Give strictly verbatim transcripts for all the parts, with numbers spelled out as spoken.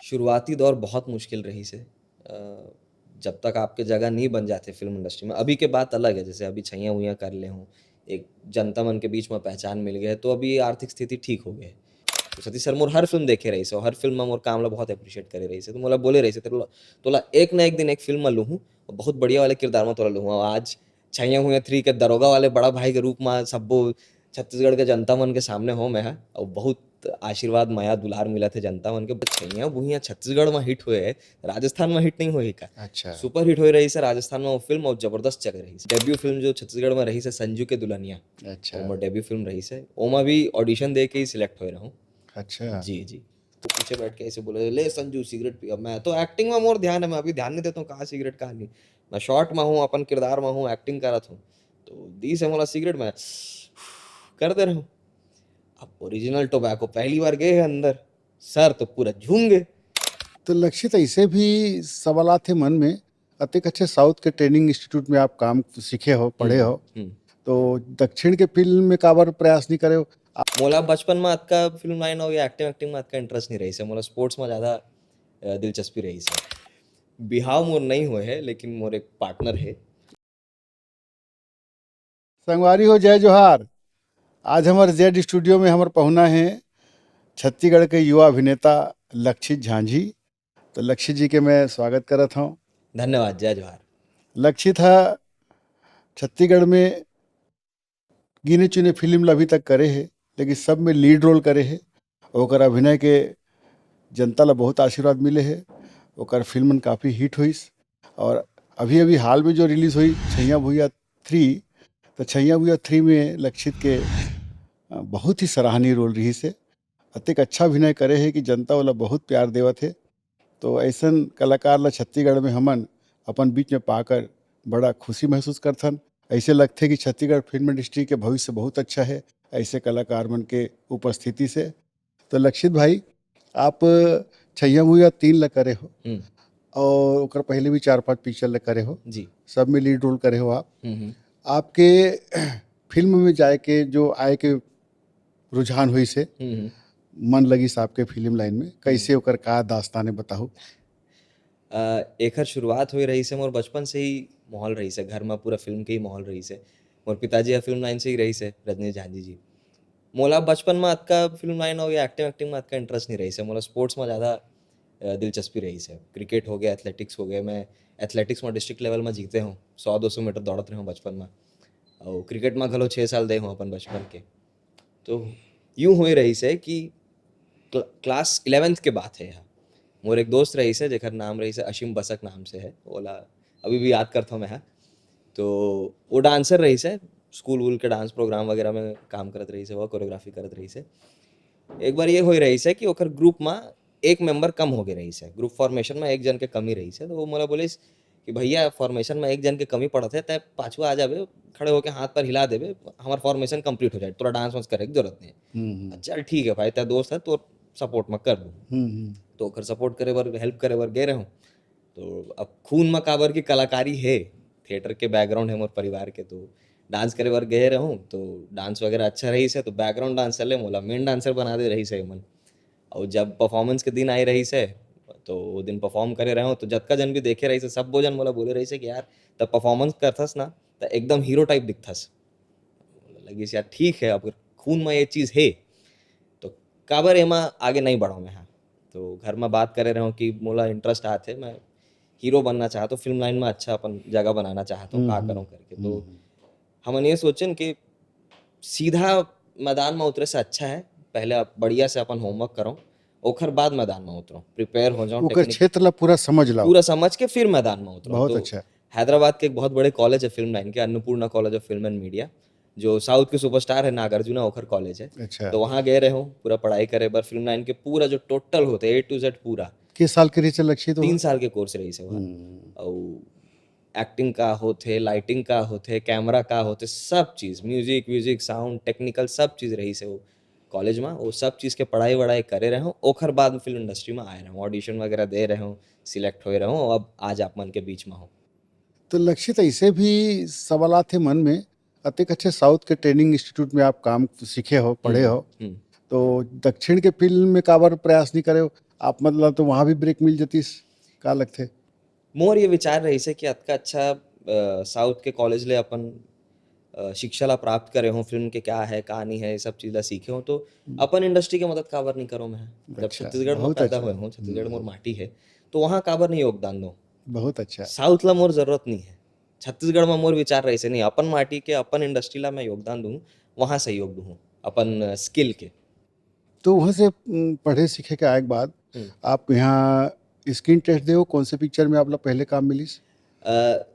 शुरुआती दौर बहुत मुश्किल रहिस हे। अ, जब तक आपके जगह नहीं बन जाते फिल्म इंडस्ट्री में, अभी के बात अलग है, जैसे अभी छैया उइया कर ले हूँ, एक जनता मन के बीच में पहचान मिल गए, तो अभी आर्थिक स्थिति ठीक हो गए। तो सतीश सर मोर हर फिल्म देखे रहिस हे, हर फिल्म में मोर काम ला बहुत अप्रिशिएट करे रहिस हे, तो मोला बोले रहिस हे, "तेरे ला, तोला एक ना एक दिन एक फिल्म में लूहूँ, बहुत बढ़िया वाले किरदार में तोला लूहूँ।" आज छैया उइया थ्री के दरोगा वाले बड़ा भाई के रूप में सब्बो छत्तीसगढ़ के जनता मन के सामने हो मैं हा, और बहुत आशीर्वाद, मया, दुलार मिलत हे जनता मन के। छैया उइया छत्तीसगढ़ में हिट होए हे, राजस्थान में हिट नहीं होए का? अच्छा। सुपर हिट होए रहिस हे राजस्थान में वो फिल्म, और जबरदस्त चले रहिस हे। डेब्यू फिल्म जो छत्तीसगढ़ में रहिस हे, संजू के दुल्हनिया, अच्छा। वो डेब्यू फिल्म रहिस हे। ओमा भी ऑडिशन दे के ही सिलेक्ट होए रहूँ। अच्छा। जी, जी। तो पीछे बैठ के ऐसे बोले, "ले संजू, सिगरेट पी।" अब मैं तो एक्टिंग में मोर ध्यान है, मैं अभी ध्यान नहीं देता हूँ कहाँ सिगरेट, कहाँ नहीं। मैं शॉट में हूँ, अपन किरदार में हूँ, एक्टिंग करत हूँ। तो दीस हे मोला सिगरेट, मैं कर दे रहूँ। अब ओरिजिनल टोबैको पहली बार गए हे अंदर, सर तो पूरा झूम गए। तो लक्षित, ऐसे भी सवाल आथे मन में, अतेक अच्छे साउथ के ट्रेनिंग इंस्टीट्यूट में आप काम सीखे हो, पढ़े हो, हम्म। तो दक्षिण के फिल्म में काबर प्रयास नहीं करे हो? मोला बचपन में अतका फिल्म लाइन हो गया, एक्टिंग, एक्टिंग में अतका इंटरेस्ट नहीं रहिस हे। मोला स्पोर्ट्स में ज़्यादा, अ, दिलचस्पी रहिस हे। बिहाव मोर नहीं होए हे, लेकिन मोर एक पार्टनर हे। संगवारी हो, जय जोहार। आज हमर जेड स्टूडियो में हमर पहुना हे छत्तीसगढ़ के युवा अभिनेता लक्षित झांझी। तो लक्षित जी के मैं स्वागत करत हूँ। धन्यवाद, जय जोहार। लक्षित हा छत्तीसगढ़ में गिने चुने फिल्म ला अभी तक करे हे, लेकिन सब में लीड रोल करे हे। ओकर अभिनय के जनता ला बहुत आशीर्वाद मिले हे, ओकर फिल्म काफ़ी हिट होइस। और अभी अभी हाल में जो रिलीज हुई छैया भुइया थ्री, तो छैया भुइया थ्री में लक्षित के, अ, बहुत ही सराहनीय रोल रहिस हे। अतेक अच्छा अभिनय करे हे कि जनता वाला बहुत प्यार देवत हे। तो ऐसन कलाकार ला छत्तीसगढ़ में हमन अपन बीच में पाकर बड़ा खुशी महसूस करथन। ऐसे लगथे कि छत्तीसगढ़ फिल्म इंडस्ट्री के भविष्य बहुत अच्छा हे ऐसे कलाकार मन के उपस्थिति से। तो लक्षित भाई, आप छैया भुइया तीन ला करे हो हम्म। और ओकर पहले भी चार पांच पिक्चर ला करे हो, जी। सब में लीड रोल करे हो आप। हम्म, हम्म। आपके फिल्म में जाए के जो आए के रुझान होइस हे, हम्म, हम्म। मन लगिस आपके फिल्म लाइन में, कैसे ओकर का दास्तान हे, बताओ। अ, एखर शुरुआत होए रहिस हे, मोर बचपन से ही माहौल रहिस हे, घर में पूरा फिल्म के ही माहौल रहिस हे। मोर पिताजी ह फिल्म लाइन से ही रहिस हे, रजनीश झांझी जी। मोला बचपन में अतका फिल्म लाइन हो गया, एक्टिंग, एक्टिंग में अतका इंटरेस्ट नहीं रहिस हे। मोला स्पोर्ट्स में ज़्यादा, अ, दिलचस्पी रहिस हे। क्रिकेट हो गया, एथलेटिक्स हो गया, मैं एथलेटिक्स में डिस्ट्रिक्ट लेवल में जीते हूँ, सौ दो सौ मीटर दौड़त रहे हूँ बचपन में, और क्रिकेट में घलो छः साल दे हूँ अपन बचपन के। तो यूं होए रहिस हे कि क्ल-, क्लास इलेवेंथ के बात हे, यहाँ मोर एक दोस्त रहिस हे, जेकर नाम रहिस हे अशीम बसक नाम से हे, ओला अभी भी याद करता हूँ मैं, हाँ। तो वो डांसर रहिस हे, स्कूल वूल के डांस प्रोग्राम वगैरह में काम करत रहिस हे, वो कोरियोग्राफी करत रहिस हे। एक बार ये होए रहिस हे कि ओकर ग्रुप में एक मेंबर कम हो गए रहिस हे, ग्रुप फॉर्मेशन में एक जन के कमी रहिस हे, तो वो मोला बोलिस कि भैया, फॉर्मेशन में एक जन के कमी पड़त हे, तै पाछू आ जाबे, खड़े होके हाथ पर हिला देबे, हमार फॉर्मेशन कंप्लीट हो जाए, तोरा डांस वांस करे के जरूरत नहीं। हम्म, हम्म, चल ठीक है भाई, तै दोस्त है, तोर सपोर्ट में कर दूँ। हम्म, हम्म। तो ओकर सपोर्ट करे बर, हेल्प करे बर गए रहूँ। तो अब खून में काबर की कलाकारी हे, थिएटर के बैकग्राउंड हे मोर परिवार के, तो डांस करे बर गए रहूँ, तो डांस वगैरह अच्छा रहिस हे, तो बैकग्राउंड डांसर ले मोला मेन डांसर बना दे रहिस हे मन। और जब परफॉर्मेंस के दिन आए रहिस हे, तो वो दिन परफॉर्म करे रहूँ, तो जतका जन भी देखे रहिस हे, सब वो जन मोला बोले रहिस हे कि यार, तब परफॉर्मेंस करथस ना, तो एकदम हीरो टाइप दिखथस। लगिस यार, ठीक है, अब खून में ये चीज़ हे, तो काबर एमा आगे नहीं बढ़ो मैं, हाँ। तो घर में बात करे रहूँ कि मोला इंटरेस्ट आत हे, मैं हीरो बनना चाहत हूँ, फिल्म लाइन में अच्छा अपन जगह बनाना चाहत हूँ, का हम्म, करूँ करके। तो हम्म। हमन ये सोचेन कि सीधा मैदान में उतरे से अच्छा है, पहले आप बढ़िया से अपन होमवर्क करो, ओकर बाद मैदान में उतरो, प्रिपेयर हो जाओ, ओकर टेक्निक क्षेत्र ला पूरा समझ लाओ। पूरा समझ के फिर मैदान में उतरो। बहुत तो अच्छा। हैदराबाद के एक बहुत बड़े कॉलेज है फिल्म लाइन के, Annapurna college of film and media, जो साउथ के सुपरस्टार है नागार्जुना, ओखर कॉलेज है। अच्छा। तो वहाँ गए रहे हूँ पूरा पढ़ाई करे बर फिल्म लाइन के, पूरा जो टोटल होते ए टू जेड पूरा। किस साल के रहिस हे लक्षित? तीन साल के कोर्स रहिस हे वहाँ। हम्म। और एक्टिंग का होथे, लाइटिंग का होथे, कैमरा का होथे, सब चीज़, म्यूजिक व्यूजिक, साउंड, टेक्निकल, सब चीज़ रहिस हे वो कॉलेज में। वो सब चीज़ के पढ़ाई वढ़ाई करे रहे हूँ, ओखर बाद फिल्म इंडस्ट्री में आए रहे हूँ, ऑडिशन वगैरह दे रहे हूँ, सिलेक्ट होए रहे हूँ, अब आज आप मन के बीच में हूँ। तो लक्षित, ऐसे भी सवाल आथे मन में, अतेक अच्छे साउथ के ट्रेनिंग इंस्टीट्यूट में आप काम सीखे हो, पढ़े हो, हम्म। तो दक्षिण के फिल्म में काबर प्रयास नहीं करे हो? आप मतलब तो वहाँ भी ब्रेक मिल जतिस, का लगथे? मोर ये विचार रहिसे कि अतका अच्छा अ, साउथ के कॉलेज ले अपन अ, शिक्षा ला प्राप्त करे हो, फिल्म के क्या है, का नहीं है, ये सब चीज ला सीखे हो, तो अपन इंडस्ट्री के मदद काबर नहीं करो मैं? जब अच्छा, छत्तीसगढ़ में बहुत पैदा अच्छा। हुए हो, छत्तीसगढ़ मोर माटी है, तो वहाँ काबर नहीं योगदान दो? बहुत अच्छा। साउथ ला मोर जरूरत नहीं है। छत्तीसगढ़ में मोर विचार रहिसे नहीं, अपन माटी के, अपन इंडस्ट्री ला मैं योगदान दूँ, वहाँ सहयोग दूँ अपन स्किल के। तो वहाँ से उम, पढ़े सीखे के आए के बाद हम्म। आप यहाँ स्क्रीन टेस्ट देव, कौन से पिक्चर में आप ला पहले काम मिलिस? अ,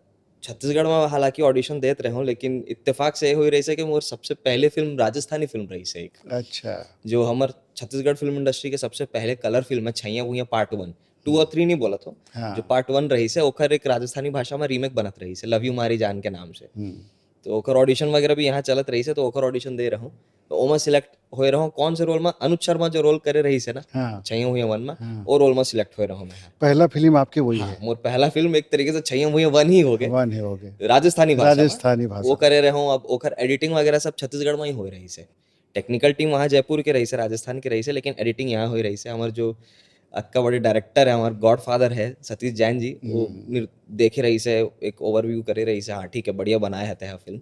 छत्तीसगढ़ में हालांकि ऑडिशन देत रहे हूँ, लेकिन इत्तेफाक से ये हुई रहिसे कि मोर सबसे पहले फिल्म राजस्थानी फिल्म रहिसे एक, अच्छा। जो हमर छत्तीसगढ़ फिल्म इंडस्ट्री के सबसे पहले कलर फिल्म है, छैया भुइया पार्ट वन। टू और थ्री नहीं बोलत हो, हाँ। जो पार्ट वन रहिसे, ओकर एक राजस्थानी भाषा में रीमेक बनत रहिसे, लव यू मारी जान के नाम से। हम्म। तो ओकर ऑडिशन वगैरह भी यहाँ चलत रहिसे, तो ओकर ऑडिशन दे रहूँ, तो ओमा सिलेक्ट होए रहूँ। कौन से रोल में? अनुज शर्मा जो रोल करे रहिसे ना, हाँ। छैया भुइया वन में, हाँ। वो रोल में सिलेक्ट होए रहूँ मैं। पहला फिल्म आपके वही हाँ, है। मोर पहला फिल्म एक तरीके से छैया भुइया वन ही हो गए, वन ही हो गए। राजस्थानी भाषा में। राजस्थानी भाषा। वो करे रहे हूँ, अब ओकर एडिटिंग वगैरह सब छत्तीसगढ़ में ही हो रहिसे। टेक्निकल टीम वहाँ जयपुर के रहिसे, राजस्थान के रहिसे, लेकिन एडिटिंग यहाँ हो रहिसे। हमारे जो अतका बड़े डायरेक्टर है, हमारे गॉडफादर है सतीश जैन जी, वो हम्म। निर-, देखे रहिसे, एक ओवरव्यू करे रहिसे, हाँ ठीक है, बढ़िया बनाए हते हैं फिल्म,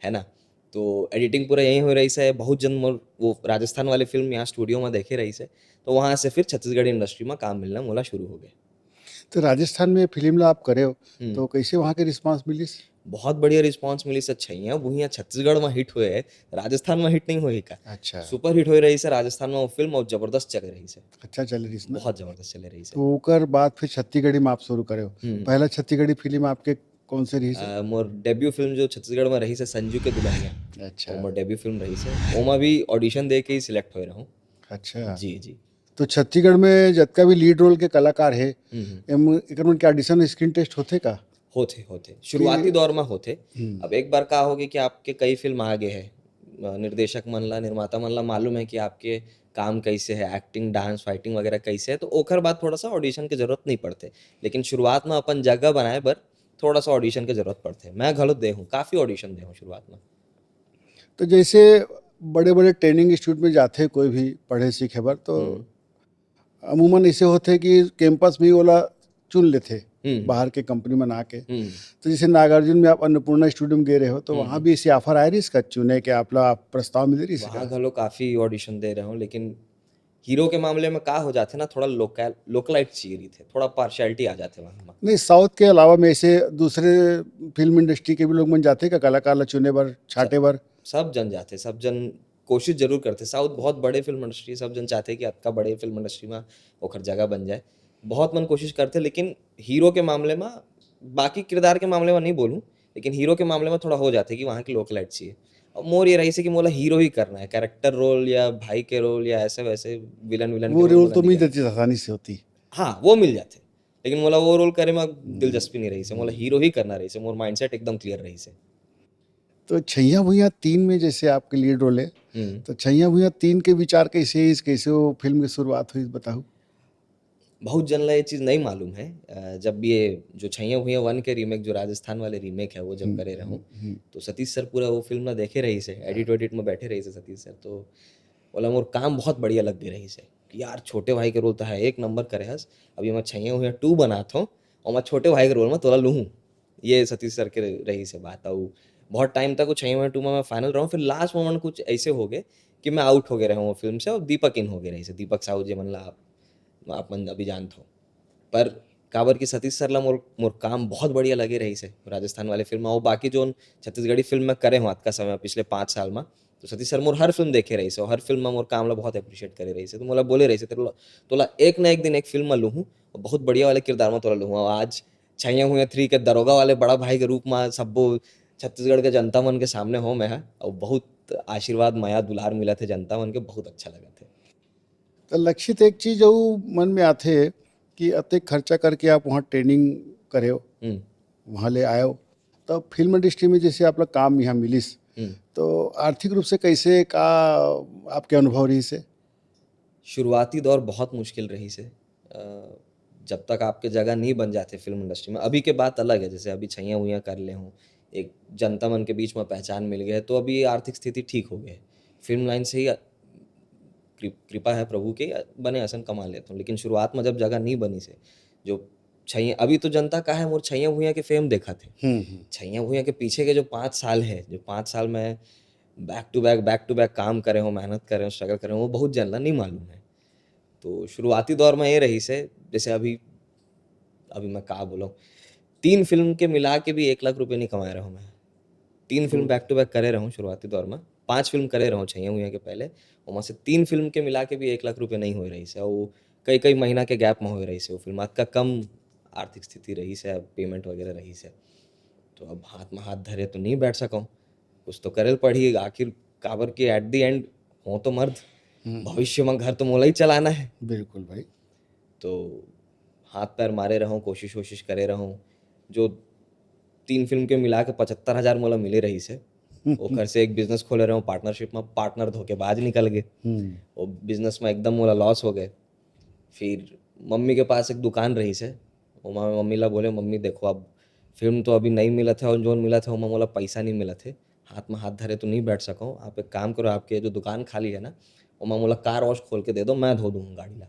है ना। तो एडिटिंग पूरा यहीं हो रहिसे। बहुत जन मोर वो राजस्थान वाली फिल्म यहाँ स्टूडियो में देखे रहिसे, तो वहाँ से फिर छत्तीसगढ़ी इंडस्ट्री में काम मिलना मोला शुरू हो गए। तो राजस्थान में फिल्म ला आप करे हो, हम्म। तो कैसे वहाँ के रिस्पांस मिलिस? बहुत बढ़िया रिस्पांस मिलिस। छैया भुइया छत्तीसगढ़ में हिट हुए है, राजस्थान में हिट नहीं हुए का? अच्छा। सुपर हिट हो रहिसे राजस्थान में वो फिल्म, और जबरदस्त चले रहिसे, अच्छा चले रहिस ना? बहुत जबरदस्त चले रहिसे। तो ओकर बाद फिर छत्तीसगढ़ी में आप शुरू करे हो। हम्म। पहला छत्तीसगढ़ी फिल्म आपके कौन से रहिस? अ, मोर डेब्यू फिल्म जो छत्तीसगढ़ में रहिसे संजू के दुल्हनिया, अच्छा। वो मोर डेब्यू फिल्म रहिसे। ओमा भी ऑडिशन दे के ही सिलेक्ट हुए रहूँ। अच्छा। जी, जी। तो छत्तीसगढ़ में जतका भी लीड रोल के कलाकार है, हम्म, हम्म। एम, एकर मन के ऑडिशन स्क्रीन टेस्ट होथे का? होथे, होथे। शुरुआती दौर में होथे। हम्म। अब एक बार का होगे कि आपके कई फिल्म आ गए हैं, अ, निर्देशक मन ला, निर्माता मन ला मालूम है कि आपके काम कैसे है, एक्टिंग, डांस, फाइटिंग वगैरह कैसे है, तो ओकर बाद थोड़ा सा ऑडिशन के जरूरत नहीं पड़थे। लेकिन शुरुआत में अपन जगह बनाए बर थोड़ा सा ऑडिशन के जरूरत पड़थे। मैं घलो दे हूँ, काफ़ी ऑडिशन दे हूँ शुरुआत में। तो जैसे बड़े-बड़े ट्रेनिंग इंस्टीट्यूट में जाथे कोई भी पढ़े सीखे बर, तो हम्म। अमूमन ऐसे होथे कि कैंपस में ही ओला चुन लेथे, हम्म। बाहर के कंपनी मन आके। हम्म। तो जैसे नागार्जुन में आप अन्नपूर्णा स्टूडियो में गए रहे हो, तो हम्म। वहाँ भी ऐसे ऑफर आए रहिस का चुने के आप ला प्रस्ताव मिले रहिस वहाँ का? घलो काफ़ी ऑडिशन दे रहे हूँ, लेकिन हीरो के मामले में का हो जाथे ना, थोड़ा लोकल, लोकलाइट चाहिए रहिथे, थोड़ा पार्शियलिटी आ जाथे वहाँ में। नहीं, साउथ के अलावा में ऐसे दूसरे फिल्म इंडस्ट्री के भी लोग मन जाथे का कलाकार ला चुने बर, छांटे बर? सब जन जाथे, सब जन कोशिश जरूर करथे। साउथ बहुत बड़े फिल्म इंडस्ट्री, सब जन चाहथे कि अतका बड़े फिल्म इंडस्ट्री में ओकर जगह बन जाए। बहुत मन कोशिश करथे, लेकिन हीरो के मामले में, बाकी किरदार के मामले में नहीं बोलूँ, लेकिन हीरो के मामले में थोड़ा हो जाथे कि वहाँ की लोकलाइट चाहिए। अब मोर ये रहिसे कि मोला हीरो ही करना है, कैरेक्टर रोल या भाई के रोल या ऐसे वैसे विलन, विलन वो के रोल रोल मोला तो नहीं मिल करना। जाती आसानी से होती। हाँ, वो मिल जाथे, लेकिन मोला वो रोल करे में दिलचस्पी नहीं रहिसे, मोला हीरो ही करना रहिसे, मोर माइंडसेट एकदम क्लियर रहिसे। तो छैया भुइया तीन में जैसे आपके लीड रोल है, हम्म। तो छैया भुइया तीन के विचार कैसे आइस, कैसे वो फिल्म की शुरुआत हुई, बताओ। बहुत जन ला ये चीज़ नहीं मालूम है। अ, जब ये जो छैया भुइया वन के रीमेक, जो राजस्थान वाले रीमेक है, वो जब करे रहूँ, हम्म। तो सतीश सर पूरा वो फिल्म ना देखे रहिसे, एडिट वेडिट में बैठे रहिसे सतीश सर, तो बोला मोर काम बहुत बढ़िया लग गए रहिसे कि यार छोटे भाई के रोल तो है एक नंबर करे हस, अब ये मैं छैया भुइया टू बनात हूँ और मैं छोटे भाई के रोल में तोला लूहूँ, ये सतीश सर के रहिसे बात। और बहुत टाइम तक वो छैया भुइया टू में मैं फाइनल रहूँ, फिर लास्ट मोमेंट कुछ ऐसे हो गए कि मैं आउट हो गए रहूँ वो फिल्म से और दीपक इन हो गए रहिसे, दीपक साहू जी मन ला आप, आप मन अभी जानत हो। पर काबर कि सतीश सर ला मोर, मोर काम बहुत बढ़िया लगे रहिसे राजस्थान वाले फिल्म में, और बाकी जो छत्तीसगढ़ी फिल्म में करे हूँ अतका समय पिछले पाँच साल में, तो सतीश सर मोर हर फिल्म देखे रहिसे और हर फिल्म में मोर काम ला बहुत अप्रिशिएट करे रहिसे। तो मोला बोले रहिसे, "तेरे ला, तोला एक ना एक दिन एक फिल्म में लूहूँ और बहुत बढ़िया वाले किरदार में तोला लूहूँ।" और आज छैया भुइया थ्री के दरोगा वाले बड़ा भाई के रूप में सब्बो छत्तीसगढ़ के जनता मन के सामने हो मैं ह, और बहुत आशीर्वाद, मया, दुलार मिलथे जनता मन के, बहुत अच्छा लगथे। तो लक्षित, एक चीज अउ मन में आथे कि अतेक खर्चा करके आप वहाँ ट्रेनिंग करे हो, हम्म। वहाँ ले आए हो, तब फिल्म इंडस्ट्री में जैसे आप लोग काम यहाँ मिलिस, हम्म। तो आर्थिक रूप से कैसे का आपके अनुभव रहिसे? शुरुआती दौर बहुत मुश्किल रहिसे। अ, जब तक आपके जगह नहीं बन जाथे फिल्म इंडस्ट्री में, अभी के बात अलग है, जैसे अभी छैया भुइया कर ले हूँ, एक जनता मन के बीच में पहचान मिल गए, तो अभी आर्थिक स्थिति ठीक हो गई है। फिल्म लाइन से ही अ, कृ-, कृपा है प्रभु के, बने असन कमा लेथों। लेकिन शुरुआत में जब जगह नहीं बनी से, जो छैया, अभी तो जनता का है मोर छैया भुइया के फेम देखत हे। हम्म, हम्म। छैया भुइया के पीछे के जो पाँच साल है, जो पाँच साल में back to back, back to back काम करे हों, मेहनत करे हों, स्ट्रगल करे हों, वो बहुत जन ला नहीं मालूम है। तो शुरुआती दौर में ये रहिस हे, जैसे अभी, अभी मैं का बोलूँ, तीन फिल्म के मिला के भी एक लाख रुपये नहीं कमाए रहों मैं। तीन फिल्म हम्म। बैक टू बैक करे रहों शुरुआती दौर में, पांच फिल्म करे रहों छैया भुइया के पहले, ओमा से तीन फिल्म के मिला के भी एक लाख रुपये नहीं होए रहिस हे। वो कई कई महीना के गैप में होए रहिस हे वो फिल्म, अतका कम आर्थिक स्थिति रहिस हे, पेमेंट वगैरह रहिस हे। तो अब हाथ में हाथ धरे तो नहीं बैठ सकूँ, कुछ तो करे ल पड़ही आखिर, काबर कि at the end हों तो मर्द, हम्म। भविष्य में घर तो मोला ही चलाना है। बिल्कुल भाई। तो हाथ पैर मारे रहों, कोशिश वोशिश करे रहों। जो तीन फिल्म के मिला के पचहत्तर हजार मोला मिले रहिस हे, ओकर से एक बिजनेस खोले रहों पार्टनरशिप में, पार्टनर धोखेबाज निकल गे। हम्म। वो बिजनेस में एकदम मोला लॉस हो गे। फिर मम्मी के पास एक दुकान रहिस हे, ओमा मम्मी ला बोले, "मम्मी देखो, अब फिल्म तो अभी नहीं मिलत हे और जोन मिलत हे ओमा मोला पैसा नहीं मिलत हे, हाथ में हाथ धरे तो नहीं बैठ सकूँ। आप एक काम करो, आपके जो दुकान खाली है ना, ओमा मोला कार वॉश खोल के दे दो, मैं धो दूँ गाड़ी ला।"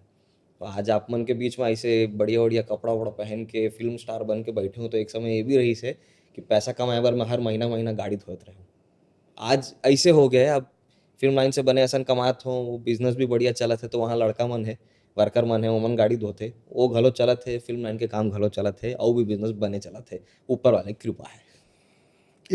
तो आज आप मन के बीच में ऐसे बढ़िया बढ़िया कपड़ा वपड़ा पहन के फिल्म स्टार बन के बैठे हूँ, तो एक समय ये भी रहिस हे कि पैसा कमाए बर मैं हर महीना महीना गाड़ी धोत रहूँ। आज ऐसे हो गए, अब फिल्म लाइन से बने असन कमात हों, वो बिजनेस भी बढ़िया चलत हे, तो वहाँ लड़का मन हे, वर्कर मन हे, ओमन गाड़ी धोथे, वो घलो चलत हे, फिल्म लाइन के काम घलो चलत हे, अउ भी बिजनेस बने चलत हे, ऊपर वाले की कृपा है।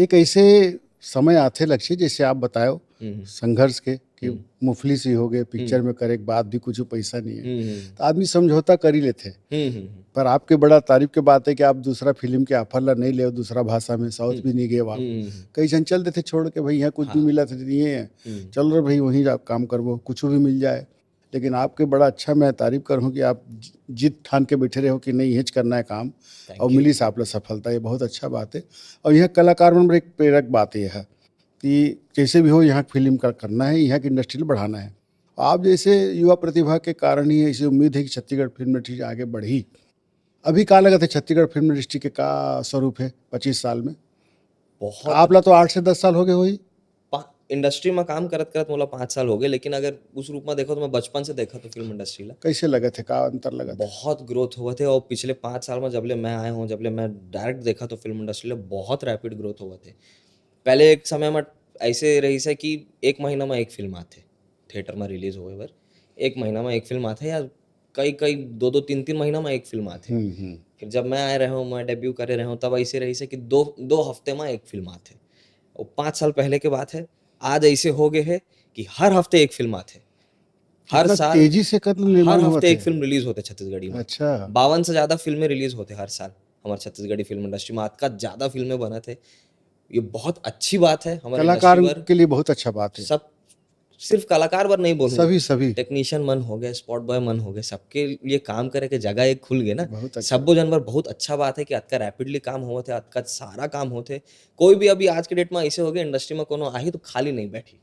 एक ऐसे समय आथे लक्ष्य, जैसे आप बतायो, हम्म, संघर्ष के, कि हम्म। मुफलिस ही हो गए, पिक्चर हम्म। में करे के बाद भी कुछ पैसा नहीं है, हम्म, हम्म, तो आदमी समझौता कर ही लेथे। हम्म, हम्म, हम्म। पर आपके बड़ा तारीफ के बात है कि आप दूसरा फिल्म के ऑफर ला नहीं ले, दूसरा भाषा में, साउथ भी नहीं गए आप। हम्म, हम्म, हम्म। कई झन चल देथे छोड़ के, भाई यहाँ कुछ भी हाँ। मिलत नहीं है, हम्म। चल रहे भाई वहीं आप काम करबो, कुछ भी मिल जाए। लेकिन आपके बड़ा अच्छा, मैं तारीफ करूँ कि आप जि-, जिद ठान के बैठे रहे हो कि नहीं, यही करना है काम, Thank और you। मिलिस आप ला सफलता, ये बहुत अच्छा बात है। और यहाँ कलाकार मन बर एक प्रेरक बात यह है कि जैसे भी हो, यहाँ फिल्म का करना है, यहाँ की इंडस्ट्री को बढ़ाना है। आप जैसे युवा प्रतिभा के कारण ही ऐसी उम्मीद है कि छत्तीसगढ़ फिल्म इंडस्ट्री आगे बढ़ी। अभी का लगत है, छत्तीसगढ़ फिल्म इंडस्ट्री के का स्वरूप है पच्चीस साल में? बहुत आप ला तो आठ से दस साल हो गए होही। पा-, इंडस्ट्री में काम करत करत मोला पाँच साल हो गए, लेकिन अगर उस रूप में देखो तो मैं बचपन से देखा तो फिल्म इंडस्ट्री ला कैसे लगत है, का अंतर लगत है? बहुत ग्रोथ होवत हे। और पिछले पाँच साल में जब ले मैं आए हूँ, जब ले मैं डायरेक्ट देखा तो फिल्म इंडस्ट्री ला बहुत रैपिड ग्रोथ होवत हे। पहले एक समय में ऐसे रहिस हे कि एक महीना में एक फिल्म आथे थिएटर में रिलीज होए बर, एक महीना में एक फिल्म आथे, या कई कई दो दो तीन तीन महीना में एक फिल्म आथे। हम्म, हम्म। फिर जब मैं आए रहे हूँ, मैं डेब्यू करे रहे हूँ, तब ऐसे रहिस हे कि दो दो हफ्ते में एक फिल्म आथे। वो पाँच साल पहले के बात है। आज ऐसे हो गए है कि हर हफ्ते एक फिल्म आथे, हर इतना साल तेजी से कत्ल निर्माण हर होवत हफ्ते है। एक फिल्म रिलीज होते छत्तीसगढ़ी में। अच्छा। बावन से ज्यादा फिल्में रिलीज होते हर साल हमारे छत्तीसगढ़ी फिल्म इंडस्ट्री में। आज का ज्यादा फिल्में बनत है, ये बहुत अच्छी बात है हमारे कलाकार इंडस्ट्री बर। के लिए बहुत अच्छा बात है। सब, सिर्फ कलाकार बर नहीं बोलूँ, सभी, सभी। टेक्नीशियन मन हो गए, स्पॉट बॉय मन हो गए, सबके लिए काम करे के जगह एक खुल गए ना। बहुत अच्छा। सब्बो जन बर बहुत अच्छा बात है कि अतका रैपिडली काम होवत है, अतका सारा काम होत है। कोई भी अभी आज के डेट में ऐसे हो गए, इंडस्ट्री में कोनो आही तो खाली नहीं बैठी,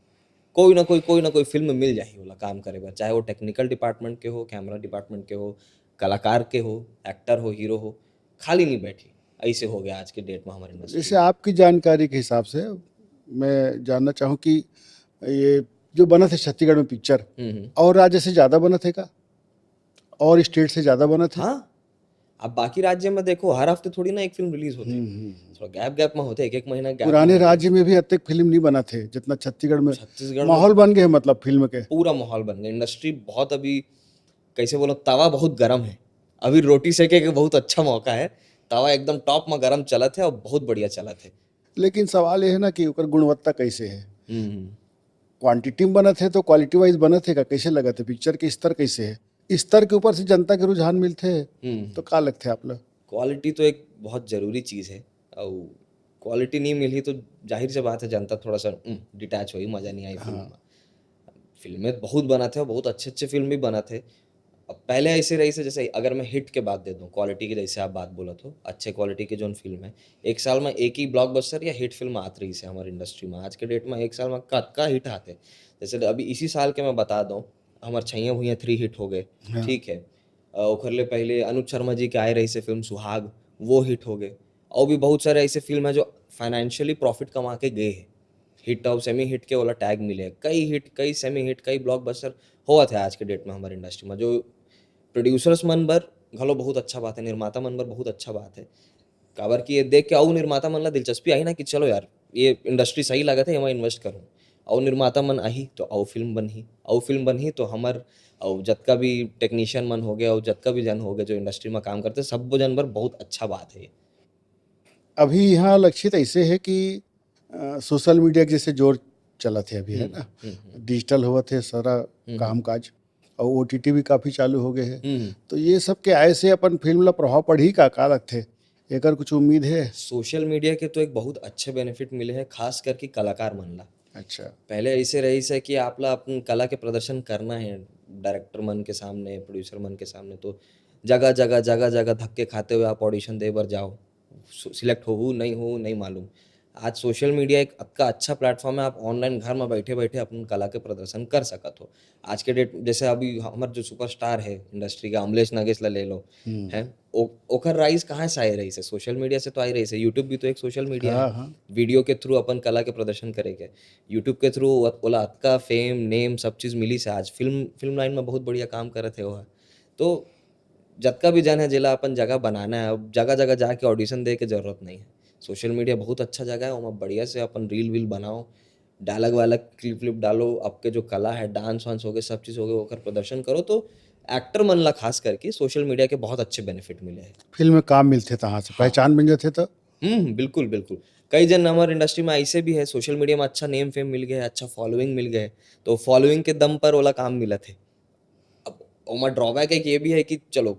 कोई ना कोई, कोई ना कोई फिल्म मिल जाही ओला काम करे बर, चाहे वो टेक्निकल डिपार्टमेंट के हो, कैमरा डिपार्टमेंट के हो, कलाकार के हो, एक्टर हो, हीरो हो, खाली नहीं बैठी। ऐसे हो गया आज के डेट में हमारे इंडस्ट्री। जैसे आपकी जानकारी के हिसाब से मैं जानना चाहूँ कि ये जो बनत है छत्तीसगढ़ में पिक्चर, हम्म, हम्म। और राज्य से ज्यादा बनत है का, और स्टेट से ज्यादा बनत है? हाँ, अब बाकी राज्य में देखो, हर हफ्ते थोड़ी ना एक फिल्म रिलीज होती है, हम्म, हम्म। थोड़ा गैप गैप में होते, एक एक महीना गैप पुराने में होते। राज्य में भी अतक फिल्म नहीं बनत है जितना छत्तीसगढ़ में। छत्तीसगढ़ में माहौल बन गए है, मतलब फिल्म के। पूरा माहौल बन गया, इंडस्ट्री बहुत, अभी कैसे बोलो, तवा बहुत गर्म है, अभी रोटी सेके के बहुत अच्छा मौका है। तवा एकदम टॉप में गर्म चलत है और बहुत बढ़िया चलत है। लेकिन सवाल ये है ना कि ओकर गुणवत्ता कैसे है? हम्म, क्वांटिटी में बनत है तो क्वालिटी वाइज बनत है का? कैसे लगत है, पिक्चर के स्तर कैसे है? स्तर के ऊपर से जनता के रुझान मिलते हैं, हम्म। तो का लगते है आप लोग? क्वालिटी तो एक बहुत जरूरी चीज है, और क्वालिटी नहीं मिली तो जाहिर सी बात है, जनता थोड़ा सा डिटैच होई, मजा नहीं आई फिल्म हाँ। में। फिल्में बहुत बनत है, बहुत अच्छे अच्छे फिल्म भी बनत है। अब पहले ऐसे रहिस हे, जैसे अगर मैं हिट के बात दे दूँ, क्वालिटी की जैसे आप बात बोलत हो, अच्छे क्वालिटी के जोन फिल्म है, एक साल में एक ही ब्लॉकबस्टर या हिट फिल्म आत रहिस हे हमारे इंडस्ट्री में। आज के डेट में एक साल में कतका हिट आते, जैसे अभी इसी साल के मैं बता दूँ, हमार छैया भुइया थ्री हिट हो गए, हाँ। ठीक है। अ, ओकर ले पहले अनुज शर्मा जी के आए रहिस हे फिल्म सुहाग, वो हिट हो गए। और भी बहुत सारे ऐसे फिल्म है जो फाइनेंशियली प्रॉफिट कमा के गए हैं, हिट और सेमी हिट के वाला टैग मिले हैं। कई हिट, कई सेमी हिट, कई ब्लॉकबस्टर होवत हे आज के डेट में हमर इंडस्ट्री में, जो प्रोड्यूसर्स मन बर घलो बहुत अच्छा बात है, निर्माता मन बर बहुत अच्छा बात है। काबर कि ये देख के अउ निर्माता मन ला दिलचस्पी आही ना कि चलो यार, ये इंडस्ट्री सही लागत है, एमा इन्वेस्ट करूँ। अउ निर्माता मन आही तो अउ फिल्म बनही, अउ फिल्म बनही तो हमर अउ जतका भी टेक्नीशियन मन होगे अउ जतका भी जन होगे जो इंडस्ट्री में काम करथे, सब्बो जन बर बहुत अच्छा बात है ये। अभी यहाँ लक्षित ऐसे है कि सोशल मीडिया के जैसे जोर चलत है अभी, है ना? हम्म, हम्म, डिजिटल होवत है सारा हम्म। कामकाज, और ओटीटी भी काफी चालू हो गए हैं। हम्म। तो ये सब के आए से अपन फिल्म ला प्रभाव पड़ही का, का लगथे? एकर कुछ उम्मीद है? सोशल मीडिया के तो एक बहुत अच्छे बेनिफिट मिले हैं, खास करके कलाकार मन ला। अच्छा। पहले ऐसे रहिस है कि आप ला अपन कला के प्रदर्शन करना है डायरेक्टर मन के सामने, प्रोड्यूसर मन के सामने, तो जगह जगह जगह जगह धक्के खाते हुए आप ऑडिशन दे बर जाओ, सिलेक्ट होहू नहीं होहू नहीं मालूम। आज सोशल मीडिया एक अतका अच्छा प्लेटफॉर्म है, आप ऑनलाइन घर में बैठे बैठे अपन कला के प्रदर्शन कर सकत हो। आज के डेट जैसे अभी हमर जो सुपरस्टार है इंडस्ट्री का, अमलेश नागेश ला ले लो, हम्म। है ओ, ओकर राइज कहाँ से आए रहिस है? सोशल मीडिया से तो आए रहिस है। यूट्यूब भी तो एक सोशल मीडिया हाँ, है। हाँ। वीडियो के थ्रू अपन कला के प्रदर्शन करे के, यूट्यूब के थ्रू ओला अतका फेम, नेम, सब चीज मिलिस है। आज फिल्म फिल्म लाइन में बहुत बढ़िया काम करत है वो है। तो जतका भी जन है जेला अपन जगह बनाना है, अब जगह जगह जाके ऑडिशन दे के जरूरत नहीं है। सोशल मीडिया बहुत अच्छा जगह है, ओमा बढ़िया से अपन रील वील बनाओ, डायलॉग वायलॉग, क्लिप व्लिप डालो, आपके जो कला है, डांस वांस हो गए, सब चीज हो गए, ओकर प्रदर्शन करो। तो एक्टर मन ला खास करके सोशल मीडिया के बहुत अच्छे बेनिफिट मिले हैं। फिल्म में काम मिलथे तहाँ से, पहचान बन जाथे तो। हम्म, बिल्कुल बिल्कुल। कई जन हमारे इंडस्ट्री में ऐसे भी है, सोशल मीडिया में अच्छा नेम फेम मिल गया है, अच्छा फॉलोइंग मिल गया है, तो फॉलोइंग के दम पर ओला काम मिलत है। अब ओमा ड्रॉबैक एक ये भी है कि चलो,